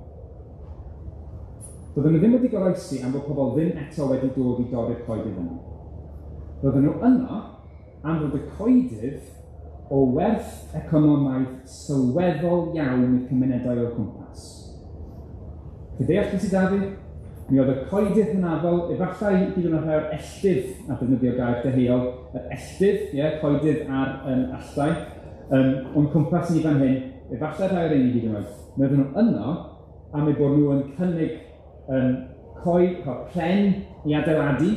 Doedden nhw ddim wedi goroesi am fod pobl ddim eto wedi dod i dorri'r coedydd yno. Doedden nhw yno am fod y coedydd o werth economaidd sylweddol iawn i'r cymunedau o'r cwmpas. Chi deall beth sydd 'da fi? Mi oedd y coedydd hynafol, efallai hyd yn oed rhai o'r elltydd, a defnyddio gair deheuol, yr elltydd, ie, coedydd ar alltau, o'n cwmpas ni fan hyn, efallai rhai o'r rheini hyd yn oed. Mi oedden nhw yno am eu bod nhw yn cynnig coed, pren i adeiladu,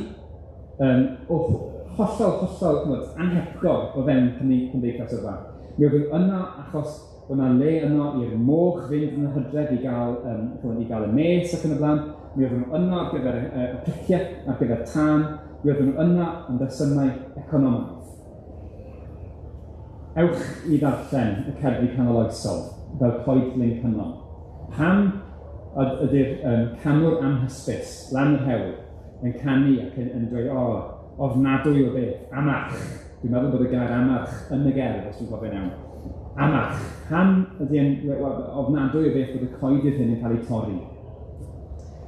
o hollol, ch'mod, anhepgor o fewn cymdeithas o'r fath. Mi oedden nhw yno achos bod 'na le yno i'r moch fynd yn y hydref i gael, i gael y mes ac yn y blaen. Mi oedden nhw yno ar gyfer y priciau, ar gyfer tân. Mi oedden nhw yno am resymau economaidd. Ewch i ddarllen y cerddi canoloesol fel Coed Glyn Cynon. Pam ydy'r canwr anhysbys, lan yr hewl, yn canu ac yn dweud, o, ofnadwy o beth, amarch. Dwi'n meddwl bod y gair amarch yn y gerdd, os dwi'n cofio'n iawn. Amarch. Pam ydy e'n ofnadwy o beth bod y coedydd hyn yn cael eu torri?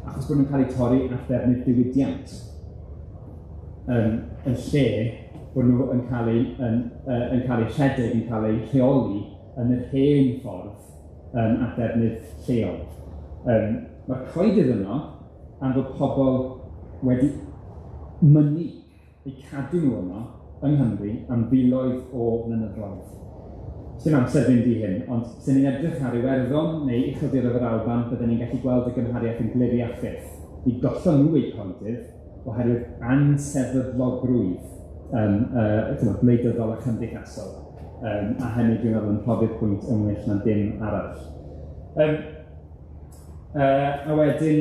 Achos bod nhw'n cael eu torri at ddefnydd diwydiant. Yn lle bod nhw yn cael eu rhedeg, yn cael eu rheoli yn yr hen ffordd at ddefnydd lleol. Mae'r coedydd yno am fod pobl wedi mynnu eu cadw nhw yno yng Nghymru am filoedd o flynyddoedd. Sdim amser fynd i hyn, ond sy'n ni'n edrych ar Iwerddon neu Ucheldiroedd yr Alban, byddwn ni'n gallu gweld y gymhariaeth yn gliriach fyth. Mi gollon nhw eu coedydd oherwydd ansefydlogrwydd gwleidyddol a chymdeithasol. A hynny dwi'n meddwl yn profi'r pwynt yn well na dim arall. A wedyn,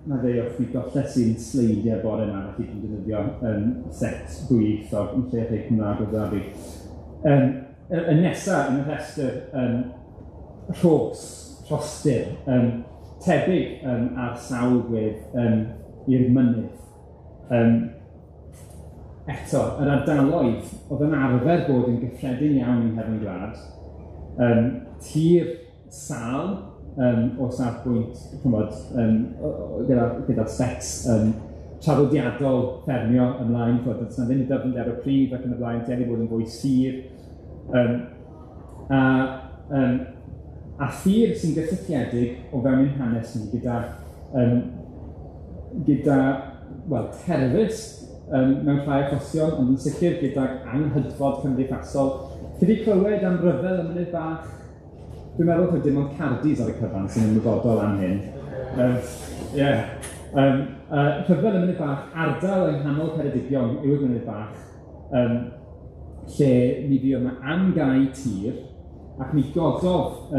na fe wrth mi golles i'n sleidiau bore yma, felly dwi'n defnyddio set dwyieithog yn lle rhai Cymraeg o dda fi. Y nesa yn y rhestr, rhos, rhostir, tebyg ar sawl gwedd i'r mynydd. Eto, yr ardaloedd oedd yn arfer bod yn gyffredin iawn yng nghefn gwlad, tir sâl, o safbwynt, ch'mod, gyda specs traddodiadol ffermio ymlaen, ch'mod, does 'na ddim dyfnder o pridd ac yn y blaen, tueddu bod yn fwy sur, a thir sy'n gysylltiedig o fewn ein hanes ni gyda wel, terfysg mewn rhai achosion, ond yn sicr gydag anghydfod cymdeithasol. Chi 'di clywed am ryfel y Mynydd Bach? Dwi'n meddwl taw dim ond Cardis ar y cyfan sy'n ymwybodol am hyn. Rhyfel y Mynydd Bach, ardal yng nghanol Ceredigion yw'r Mynydd Bach, lle mi fuodd 'na amgau tir, ac mi gododd, a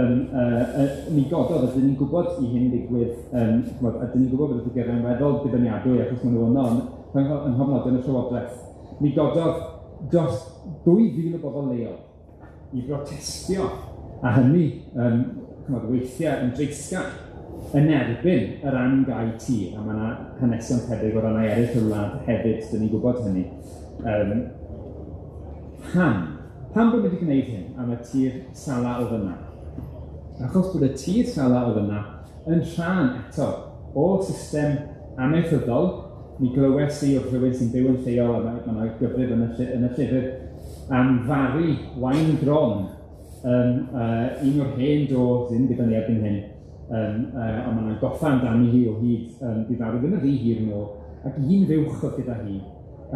'dyn ni'n gwybod i hyn ddigwydd, ch'mod, a 'dyn ni'n gwybod bod y ffigurau'n weddol dibynadwy achos maen nhw yno yn nghofnodion y Llywodraeth. Mi gododd dros 2,000 o bobl leol i brotestio, a hynny, ch'mod, weithiau yn dreisgar, yn erbyn yr amgau tir, a mae 'na hanesion tebyg o rannau eraill o'r wlad hefyd, 'dyn ni'n gwybod hynny. Pam? Pam bod wedi gwneud hyn am y tir sala oedd yna? Achos bod y tir sala oedd yna yn rhan eto o system amaethyddol. Mi glywes i wrth rhywun sy'n byw yn lleol, a mae yna gyfrif yn y llyfr, am Fari Waun Gron, un o'r hen do sydd ddim gyda ni erbyn hyn, ond mae yna goffa amdani hi o hyd, bu farw ddim yn rhy hir yn ôl, ac un fuwch oedd gyda hi,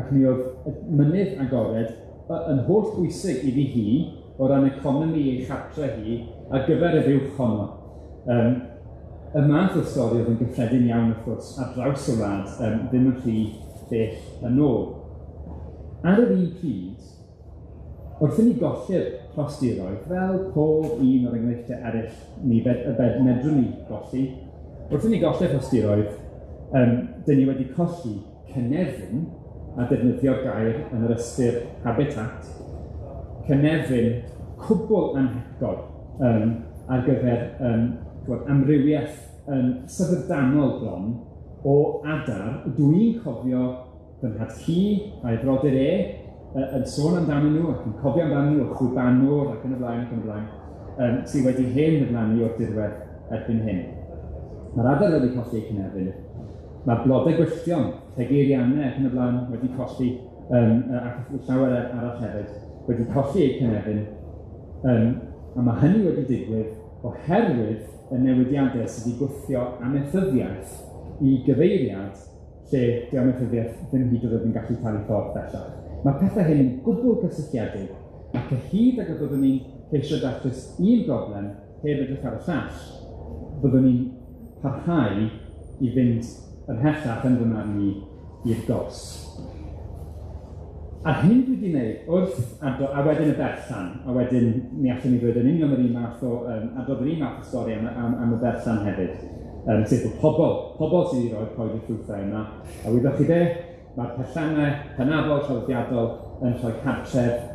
ac mi oedd y mynydd agored yn holl bwysig iddi hi o ran economi ei chartre hi ar gyfer y fuwch honno. Y math o stori oedd yn gyffredin iawn wrth gwrs ar draws y wlad, ddim yn rhy bell yn ôl. Ar yr un pryd, wrth i ni golli'r rhostiroedd, fel pob un o'r enghreifftiau eraill ni medrwn ni golli, wrth i ni golli'r rhostiroedd, dyn ni wedi colli cynefin, a defnyddio'r gair yn yr ystyr habitat, cynefin cwbl anhepgor ar gyfer amrywiaeth syfrdanol bron o adar. Dwi'n cofio fy nhad ci a'i frodyr e yn sôn amdanyn nhw ac yn cofio amdanyn nhw, y chwibanwr ac yn y blaen ac yn y blaen, sydd wedi hen ddiflannu o'r dirwedd erbyn hyn. Mae'r adar wedi colli eu cynefin, mae blodau gwylltion, tegeirianau ac yn y blaen wedi colli, ac llawer arall hefyd, wedi colli eu cynefin, a mae hynny wedi digwydd oherwydd y newidiadau sydd wedi gwthio amaethyddiaeth i gyfeiriad lle di amaethyddiaeth ddim hyd yn oed yn gallu talu ffordd bellach. Mae pethau hyn yn gwbl gysylltiedig, ac cyhyd ag y byddwn ni'n ceisio datrys un broblem heb edrych ar y llall, byddwn ni'n parhau i fynd ymhellach yn fy marn i i'r gors. A'r hyn dwi wedi wneud wrth adrodd, a wedyn y berllan, a wedyn mi allwn ni ddweud yn union yr un math o, adrodd yr un math o stori am y berllan hefyd, sef bod pobl sydd wedi rhoi'r coed i'r ffrwythau yma, a wyddoch chi be, mae'r perllannau hynafol traddodiadol yn rhoi cartref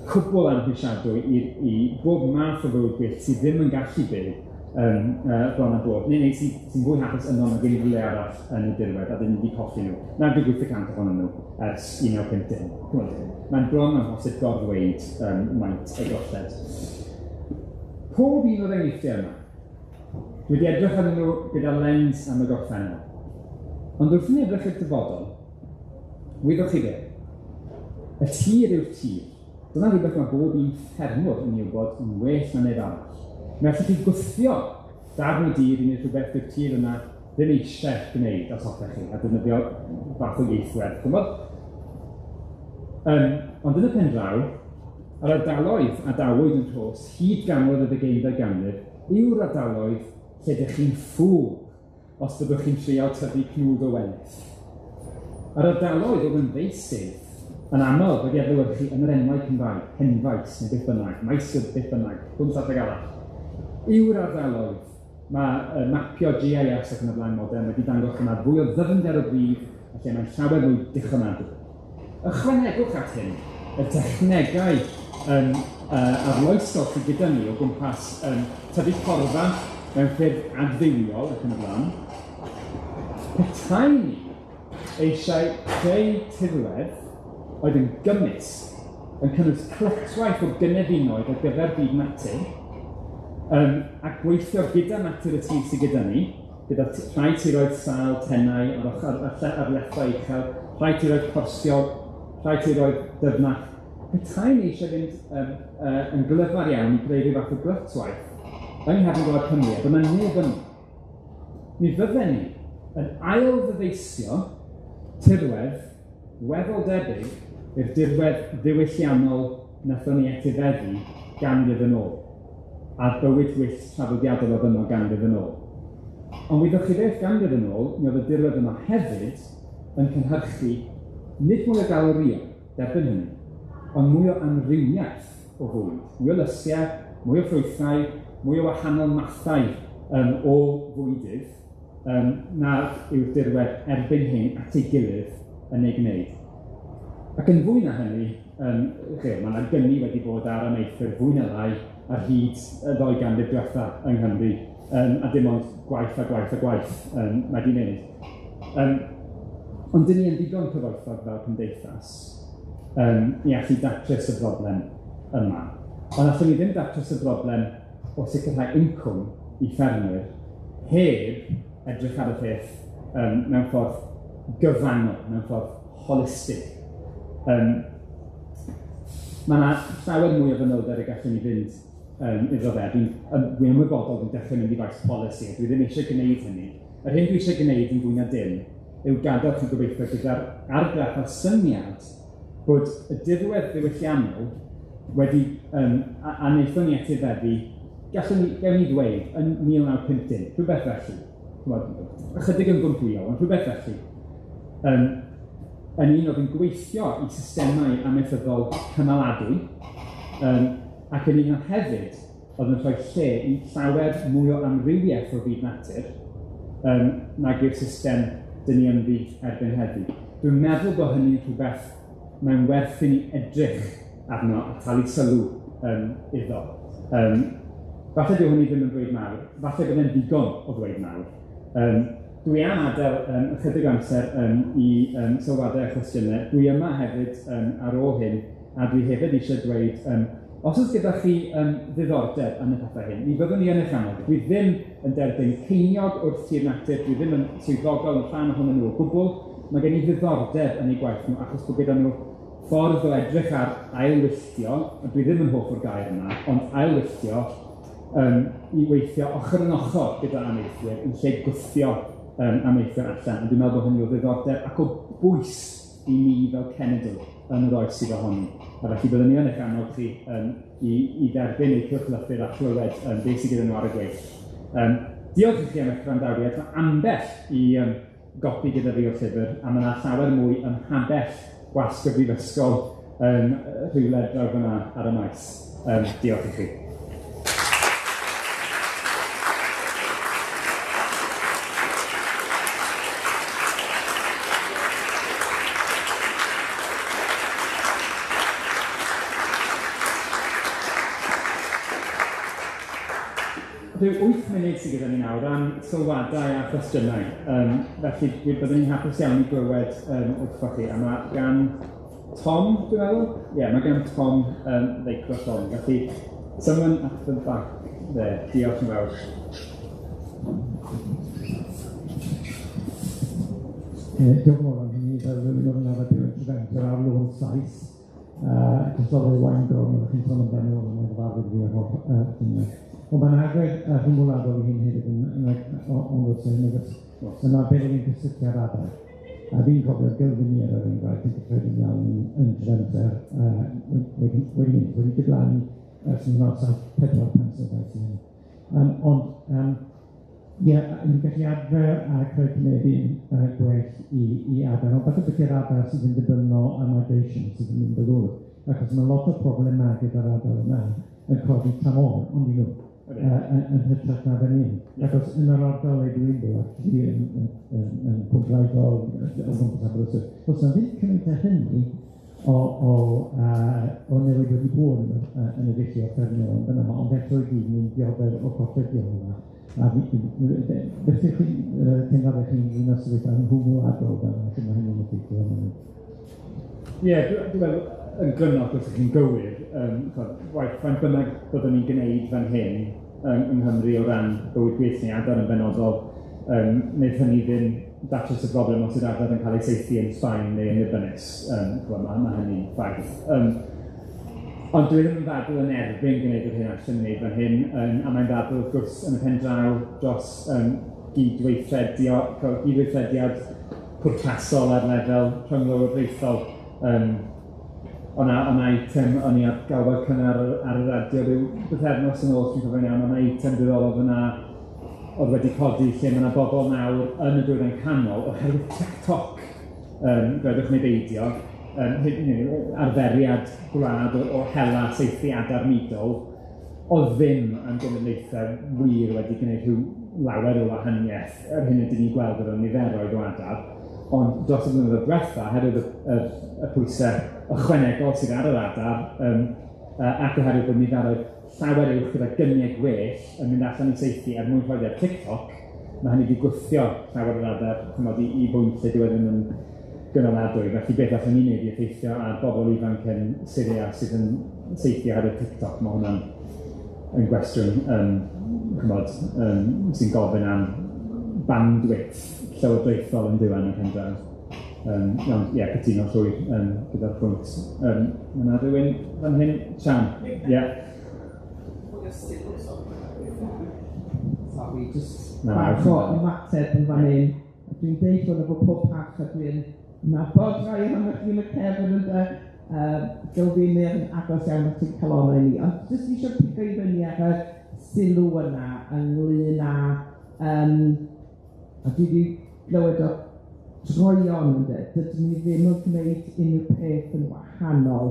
cwbl amhrisiadwy i bob math o fywyd gwyllt sydd ddim yn gallu byw bron a bod, neu sy'n fwy hapus yno nag unrhyw le arall yn y dirwedd, a dyn ni wedi colli nhw. 98% ohonyn nhw ers 1950. Mae'n bron amhosib gorddweud maint y golled. Pob un o'r enghreifftiau yma, dwi wedi edrych arnyn nhw gyda lens am y gorffennol. Ond wrth i ni edrych i'r dyfodol, wyddoch chi be? Y tir yw'r tir. Dyna rhywbeth mae bob un ffermwr yn ei wybod yn well na neb arall. Mi allwch chi gwthio darn o dir i wneud rhywbeth dyw'r tir yna ddim eisiau gwneud os hoffech chi, a defnyddio fath o ieithwedd, ch'mod? Ond yn y pen draw, yr ardaloedd a dawyd yn rhos hyd ganol y ddegeinfed ganrif yw'r ardaloedd lle dych chi'n ffŵl os byddwch chi'n treial tyfu cnwd o wenith. Yr ardaloedd oedd yn feysydd yn aml wedi adlewyrchu yn yr enwau Cymraeg, Henfaes neu beth bynnag, Maes beth bynnag, hwn llall ag arall, yw'r ardaloedd mae mapio GIS ac yn y blaen modern wedi dangos yna fwy o ddyfnder o brif a lle mae'n llawer mwy dichonadwy. Ychwanegwch at hyn y technegau arloesol sydd gyda ni o gwmpas tyfu porfa mewn ffyrdd adfywiol ac yn y blaen. Petai ni eisiau creu tirwedd oedd yn gymysg, yn cynnwys clytwaith o gynefinoedd ar gyfer byd natur, a gweithio gyda natur y tir sydd gyda ni, gyda rhai tiroedd sâl, tenau, ar lethrau uchel, rhai tiroedd corsiog, rhai tiroedd dyfnach. Petai ni eisiau fynd yn glyfar iawn i greu rhyw fath o glytwaith yng nghefn gwlad Cymru, a dyma neb yno. Mi fydden ni yn ail-ddyfeisio tirwedd weddol debyg i'r dirwedd ddiwylliannol nathon ni etifeddu ganrif yn ôl, a'r bywyd gwyllt traddodiadol oedd yno ganrif yn ôl. Ond wyddoch chi beth, ganrif yn ôl, mi oedd y dirwedd yma hefyd yn cynhyrchu nid mwy o galorïau, derbyn hynny, ond mwy o amrywiaeth o fwyd, mwy o lysiau, mwy o ffrwythau, mwy o wahanol mathau o fwydydd, na yw'r dirwedd erbyn hyn at ei gilydd yn ei gwneud. Ac yn fwy na hynny, mae yna gyni wedi bod ar amaethwyr fwy na lai ar hyd y ddou ganrif diwetha yng Nghymru, a dim ond gwaith a gwaith a gwaith mae di mynd. Ond dyn ni yn ddigon cyfoethog fel cymdeithas i allu datrys y broblem yma. Ond allwn ni ddim datrys y broblem o sicrhau incwm i ffermwyr heb edrych ar y peth mewn ffordd gyfannol, mewn ffordd holistig. Mae yna llawer mwy o fanylder y gallwn ni fynd iddo fe. Dwi'n ymwybodol dwi'n dechrau mynd i faes polisi, a dwi ddim eisiau gwneud hynny. Yr hyn dwi eisiau gwneud yn fwy na dim yw gadael chi gobeithio gyda'r argraff a'r syniad bod y dirwedd ddiwylliannol wedi, a wnaethon ni etifeddu, gallwn ni, gawn ni ddweud, yn 1950, rhywbeth felly. Ch'mod, ychydig yn gwmpwyol, ond rhywbeth felly. Yn un oedd yn gweithio i systemau amaethyddol cynaladwy, ac yn un oedd hefyd oedd yn rhoi lle i llawer mwy o amrywiaeth o fyd natur nag yw'r system dyn ni ynddi erbyn heddiw. Dwi'n meddwl bod hynny'n rhywbeth mae'n werth i ni edrych arno a talu sylw iddo. Falle dyw hynny ddim yn dweud mawr, falle bydd e'n ddigon o ddweud mawr. Dwi am adael ychydig o amser i sylwadau a chwestiynau. Dwi yma hefyd ar ôl hyn, a dwi hefyd eisiau dweud, os oes gyda chi ddiddordeb yn y pethau hyn, mi fyddwn ni yn eich annog. Dwi ddim yn derbyn ceiniog wrth Tir Natur, dwi ddim yn swyddogol yn rhan ohonyn nhw o gwbl. Mae gen i ddiddordeb yn eu gwaith nhw, achos bod gyda nhw ffordd o edrych ar ailwylltio, a dwi ddim yn hoff o'r gair yma, ond ailwylltio i weithio ochr yn ochr gyda amaethwyr yn lle gwthio amaethwyr allan. A dwi'n meddwl bod hynny o ddiddordeb ac o bwys i ni fel cenedl yn yr oes sydd ohoni. A felly byddwn ni yn eich annog chi i dderbyn eu cylchlythyr a chlywed beth sydd gyda nhw ar y gweill. Diolch i chi am eich gwrandawiad. Mae ambell i gopi gyda fi o'r llyfr, a mae yna llawer mwy ym mhabell gwasg y brifysgol rhywle draw fyna ar y maes. Diolch i chi. Rhyw 8 munud sydd gyda ni nawr am sylwadau a chwestiynau. Felly byddwn ni'n hapus iawn i glywed wrthoch chi. A mae gan Tom, dwi'n meddwl? Ie, yeah, mae gan Tom feicroffon. Felly, someone at the back there. Diolch yn fawr. Diolch yn fawr am hynny. Fel rhywun o'r yn arfer byw yn Trefenter ar lôn 7. Jyst o'r Waungron, oeddech chi'n sôn amdano, oedd yn gyfarwydd fi ar holl hynny. Ond mae'n agwedd rhyngwladol i hyn hefyd yn arbennig yn cysylltiad adar. A fi'n cofio'r gylfinir er enghraifft yn gyffredin iawn yn Trefenter wedi mynd, wedi diflannu ers 1974 pan sefais i hynny. Ond ie, ni'n gallu adfer a creu cynefin gwell i adar, ond falle bod i'r adar sydd yn ddibynnol ar migration sydd yn mynd y ddŵr, achos mae lot o problemau gyda'r adar yna yn codi tramor, ond i nhw, yn hytrach na fan hyn. Achos yn yr ardal le dwi'n byw, actually, yn Cwmbraigol, o gwmpas Aberystwyth, does 'na ddim cymaint â hynny o newid wedi bod yn y dulliau ffermio yn fan'na, ond eto i gyd ni'n dioddef o colledion yma. A felly chi'n teimlo chi'n un o'r sefyllfa yn rhyngwladol fel yna, lle mae hynny'n effeithio arno ni. Ie, dwi'n meddwl yn gryno, wrth chi'n gywir, waith faint bynnag byddwn ni'n gwneud fan hyn yng Nghymru o ran bywyd gwyllt neu adar yn benodol, wneud hynny ddim datrys y broblem os yw'r adar yn cael ei saethu yn Sbaen neu yn Libanus. Mae hynny'n ffaith. Ond dwi ddim yn ddadl yn erbyn gwneud yr hyn allan wneud fan hyn, a mae'n ddadl wrth gwrs yn y pen draw dros gydweithrediad pwrpasol ar lefel rhynglywodraethol. O'na eitem, o'n i ar galwad cynnar ar y radio ryw bythefnos yn ôl, os dwi'n cofio'n iawn, o'na eitem diddorol fyna oedd wedi codi lle mae yna bobl nawr yn y Dwyrain Canol oherwydd TikTok, gwedwch neu beidio, arferiad gwlad o hela saethu adar mudol, oedd ddim am genedlaethau wir wedi gwneud rhyw lawer o wahaniaeth yr hyn ydyn ni'n gweld o ran niferoedd o adar, ond dros y blynyddoedd diwetha, oherwydd y pwysau ychwanegol sydd ar yr adar, ac oherwydd bod niferoedd llawer uwch gyda gynnau gwell yn mynd allan i saethu er mwyn rhoi ar TikTok, mae hynny wedi gwthio llawer o'r adar, ch'mod, i bwynt lle dyw e ddim yn gynaladwy. Felly beth allwn ni wneud i effeithio ar bobl ifanc yn Syria sydd yn saethu ar y TikTok, mae hwnna'n yn gwestiwn chimod, sy'n gofyn am bandwidth llywodraethol yn diwan yn pen draw. Ond ie, cytuno llwyr gyda'r pwynt. Mae yna rhywun fan hyn? Sian, ie. Sorry, just bach o ymateb yn fan hyn. Dwi'n deud hwn efo pob parch a dwi'n nabod rhai ohonoch chi yn y cefn ynde. Gylfinir yn agos iawn at ein calonnau ni. Ond jyst eisiau pigo i fyny ar y sylw yna ynglyn â, a dwi wedi glywed o droeon ynde, dydyn ni ddim yn gwneud unrhyw peth yn wahanol,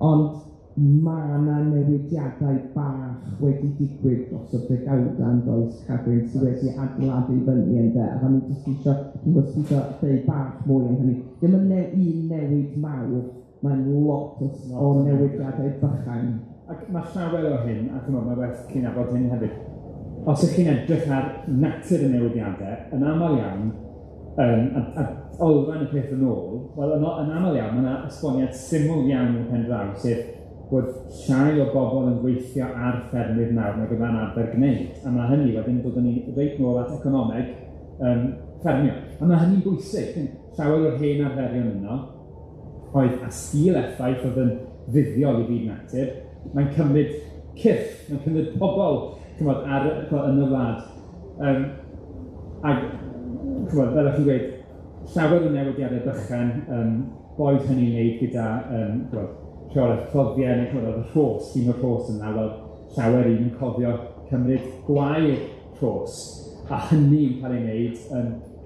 ond ma' 'na newidiadau bach wedi digwydd dros y degawdau yn does, Cadwyn, sydd wedi adeiladu fyny ynde, a o'n i jyst isio, dwi'n gwybod os ti isio deud bach mwy am hynny. Dim yn un newid mawr, mae'n lot o newidiadau bychain. Ac mae llawer o hyn, a chimod, mae werth cydnabod hyn hefyd. Os ych chi'n edrych ar natur y newidiadau, yn aml iawn, a olrhain y peth yn ôl, wel, yn aml iawn, mae yna esboniad syml iawn yn y pen draw, sef bod llai o bobl yn gweithio ar ffermydd nawr nag oedd yn arfer gwneud. A mae hynny wedyn dod â ni reit nôl at economeg ffermio. A mae hynny'n bwysig. Llawer o'r hen arferion yno oedd a sgil effaith oedd yn fuddiol i byd natur. Mae'n cymryd cyrff, mae'n cymryd pobl, chimod, ar, chimod, yn y wlad. Ac, chimod, fel ych chi'n gweud, llawer o newidiadau bychan, boed hynny'n wneud gyda chimod, rheolaeth cloddiau, neu chimod, oedd y rhos, un o'r rhos yna, wel, llawer un yn cofio cymryd gwair rhos, a hynny'n cael ei wneud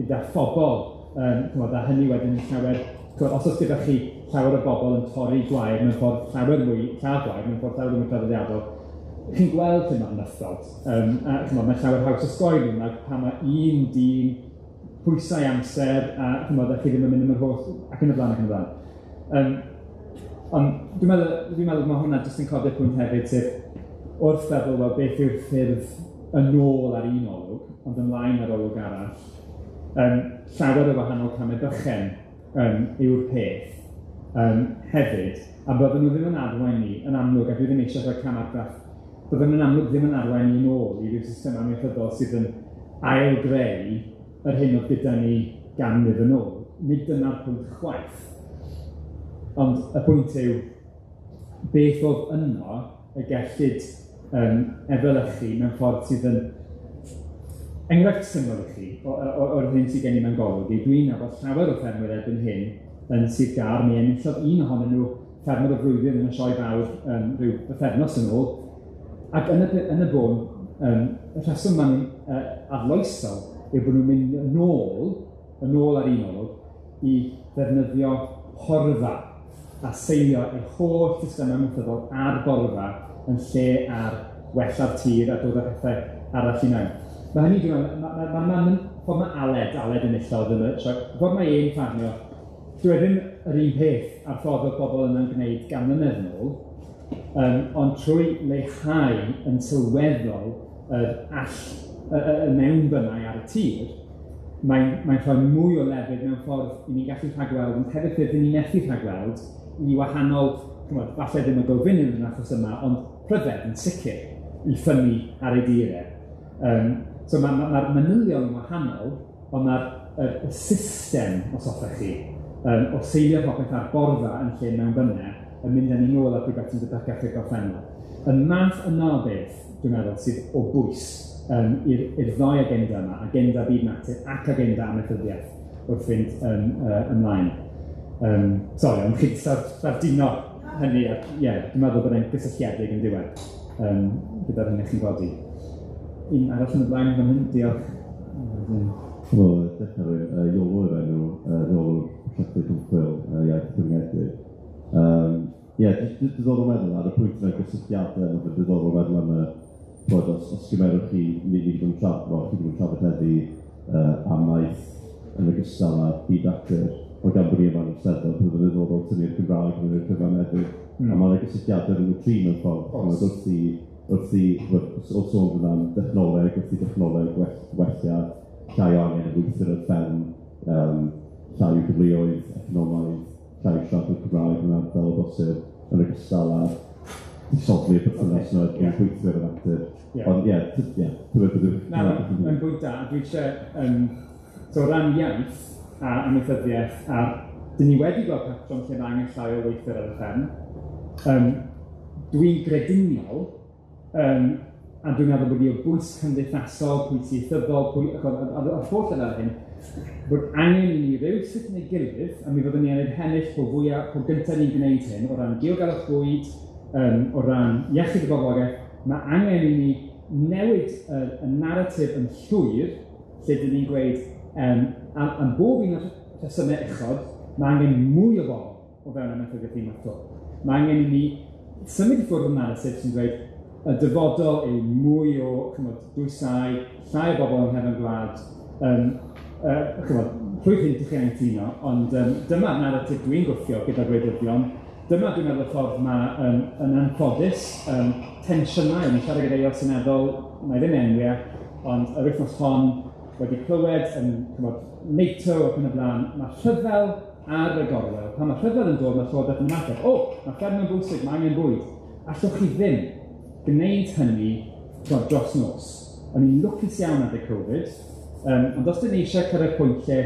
gyda phobl, chimod, a hynny wedyn yn llawer, chimod, os oes gyda chi llawer o bobl yn torri gwair mewn ffordd llawer mwy, lladd gwair mewn ffordd llawer mwy traddodiadol, chi'n gweld lle mae'r nythod, a chimod, mae llawer haws osgoi nhw nag pan mae un dyn pwysau amser, a chimod, a chi ddim yn mynd am yr holl, ac yn y blaen, ac yn y blaen. Ond dwi'n meddwl mae hwnna jyst yn codi'r pwynt hefyd, sef wrth feddwl, wel, beth yw'r ffyrdd yn ôl ar un olwg, ond ymlaen ar olwg arall, llawer o wahanol camau bychen yw'r peth hefyd, a bydden nhw ddim yn arwain ni, yn amlwg, a dwi ddim eisiau rhoi camargraff, bydden nhw'n amlwg ddim yn arwain ni nôl i ryw system amaethyddol sydd yn ail-greu yr hyn oedd gyda ni ganrif yn ôl. Nid dyna'r pwynt chwaith. Ond y pwynt yw, beth oedd yno y gellid efelychu mewn ffordd sydd yn enghraifft syml i chi o'r hyn sydd gen i mewn golwg i. Dwi'n nabod llawer o ffermwyr erbyn hyn yn Sir Gâr, mi enillodd un ohonyn nhw ffermwr y flwyddyn yn y sioe fawr rhyw bythefnos yn ôl. Ac yn y bôn, y rheswm maen nhw'n arloesol yw bod nhw'n mynd yn ôl ar un olwg, i ddefnyddio porfa a seilio eu holl systemau amaethyddol ar borfa yn lle ar wella'r tir a dod â pethau arall i mewn. Mae hynny, dwi'n meddwl, ffordd mae Aled yn enillodd yn y sioe, ffordd mae e'n ffarmio, dyw e ddim yr un peth a'r ffordd oedd bobl yna'n gwneud gan mlynedd yn ôl, ond trwy leihau yn sylweddol yr y mewnbynnau ar y tir, mae'n rhoi mwy o lefydd mewn ffordd i ni'n gallu rhagweld, ond hefyd ffyrdd i ni'n methu rhagweld i wahanol, chimod, falle ddim y gofyn yn achos yma, ond pryfed yn sicr i ffynnu ar ei dir e. So mae'r manylion yn wahanol, ond mae'r y system, os hoffech chi, o seilio popeth ar borfa yn lle mewnbynnau, yn mynd â ni nôl at rhywbeth sy'n debycach i'r gorffennol. Y math yna o beth, dwi'n meddwl, sydd o bwys i'r ddau agenda yma, agenda byd natur ac agenda amaethyddiaeth wrth fynd ymlaen. Sori, ond chi'n sardino hynny, a ie, dwi'n meddwl bod e'n gysylltiedig yn diwedd gyda'r hyn chi'n godi. Un arall yn y blaen fan hyn, diolch. Wel, dechrau rwy'n Iolo yw'r enw, rheolwr prosiectau ymchwil iaith cyfyngedig. Ie, diddorol meddwl ar y pwynt yna gysylltiadau, mae'n diddorol meddwl am y bod os gymerwch chi, ni wedi bod yn trafod, wel, chi wedi bod yn trafod heddi amaeth yn ogystal â byd natur, ond gan bod ni yma yn y Steddfod, bydd yn ddiddorol tynnu'r Gymraeg mewn i'r cyfan hefyd. A mae'n gysylltiadau rhwng y tri mewn ffordd, wrth sôn am dechnoleg, wrth i dechnoleg wella, llai o angen y gweithio ar y fferm, llai o gyfleoedd economaidd, llai o siaradwyr Cymraeg mewn ardal o bosib, yn ogystal â disodli'r berthynas yna rhwng gweithwyr a natur. Ond ie, ie, tybed beth Na, mae'n bwynt da, dwi eisiau, so o ran iaith a amaethyddiaeth, a dyn ni wedi gweld patrwm lle mae angen llai o weithwyr ar y fferm. Dwi'n grediniol, a dwi'n meddwl bod hi o bwys cymdeithasol, pwys ieithyddol, a'r holl lefel hyn, bod angen i ni rywsut neu gilydd, a mi fyddwn ni yn ennill po fwyaf, po gyntaf ni'n gwneud hyn, o ran diogelwch bwyd, o ran iechyd y boblogaeth, mae angen i ni newid y naratif yn llwyr, lle dyn ni'n gweud, am bob un o'r rhesymau uchod, mae angen mwy o bobl o fewn amaethyddiaeth unwaith. Mae angen i ni symud i ffwrdd o'r naratif sy'n dweud y dyfodol yw mwy o, chymod, dwysau, llai o bobl yng nghefn gwlad, chymod, rhwydd hyn chi anghytuno, ond dyma'r naratif dwi'n gwthio gyda gwleidyddion. Dyma dwi'n meddwl y ffordd mae yn anffodus, tensiynau, o'n i'n siarad gyda Aelod Seneddol, mae ddim enwiau, ond yr wythnos hon wedi clywed yn, chymod, NATO ac yn y blaen, mae rhyfel ar y gorwel. Pan mae rhyfel yn dod, mae Llywodraeth yn ymateb, o, mae ffermio'n bwysig, mae angen bwyd. Allwch chi ddim gwneud hynny dros nos. O'n i'n lwcus iawn adeg Covid, ond os dyn ni eisiau cyrraedd pwynt lle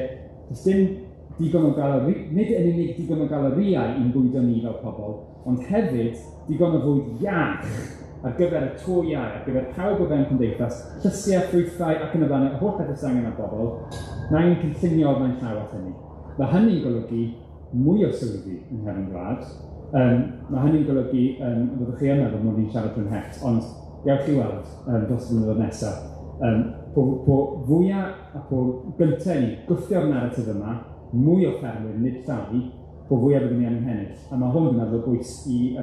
does dim digon o galori, nid yn unig digon o galorïau i'n bwydo ni fel pobl, ond hefyd digon o fwyd iach ar gyfer y to iau, ar gyfer pawb o fewn cymdeithas, llysiau, ffrwythau ac yn y blaen, y holl bethau sydd angen ar bobl, mae angen cynllunio o flaen llaw at hynny. Mae hynny'n golygu mwy o swyddi yng nghefn gwlad. Mae hynny'n golygu, fyddwch chi yn meddwl mod i'n siarad drwy'n het, ond gewch chi weld dros y blynyddoedd nesaf. Po fwyaf a po gyntaf ni gwthio'r naratif yma, mwy o ffermwyr, nid llai, po fwyaf byddwn ni angen ennill. A mae hwn, dwi'n meddwl, o bwys i a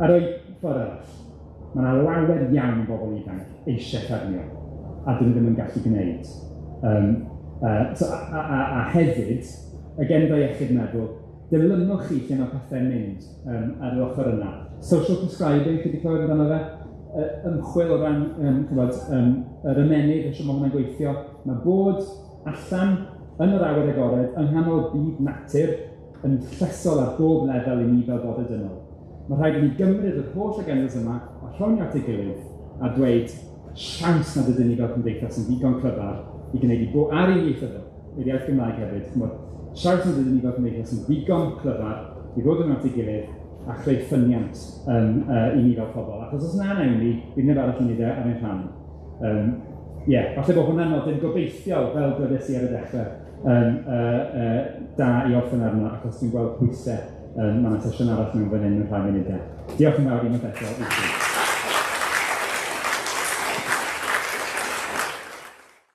roi ffordd arall. Mae yna lawer iawn o bobl ifanc eisiau ffermio, a dyn nhw ddim yn gallu gwneud. A hefyd, agenda iechyd meddwl, dilynwch chi lle mae pethau'n mynd ar yr ochr yna. Social prescribing, chi wedi clywed amdano fe? Ymchwil o ran chymod, yr ymennydd, eisiau mae hwnna'n gweithio. Mae bod allan yn yr awyr agored, yng nghanol byd natur, yn llesol ar bob lefel i ni fel bodau dynol. Mae rhaid i ni gymryd yr holl agendas yma a rhoi at ei gilydd a dweud siawns nad ydyn ni fel cymdeithas yn ddigon clyfar i gwneud i bo ar ein ieithyddol, i'r iaith Gymraeg hefyd, chymod, siawns nad ydyn ni fel cymdeithas yn ddigon clyfar i ddod yn at ei gilydd a chreu ffyniant i ni fel pobl. Achos os na wnawn ni, bydd neb arall yn neud e ar ein rhan. Falle bod hwnna'n nodyn gobeithiol, fel dwedes i ar y dechrau, da i orffen arno, achos dwi'n gweld pwysau. Mae yna sesiwn arall mewn fan hyn mewn rhai munudau. Diolch yn fawr unwaith eto i chi.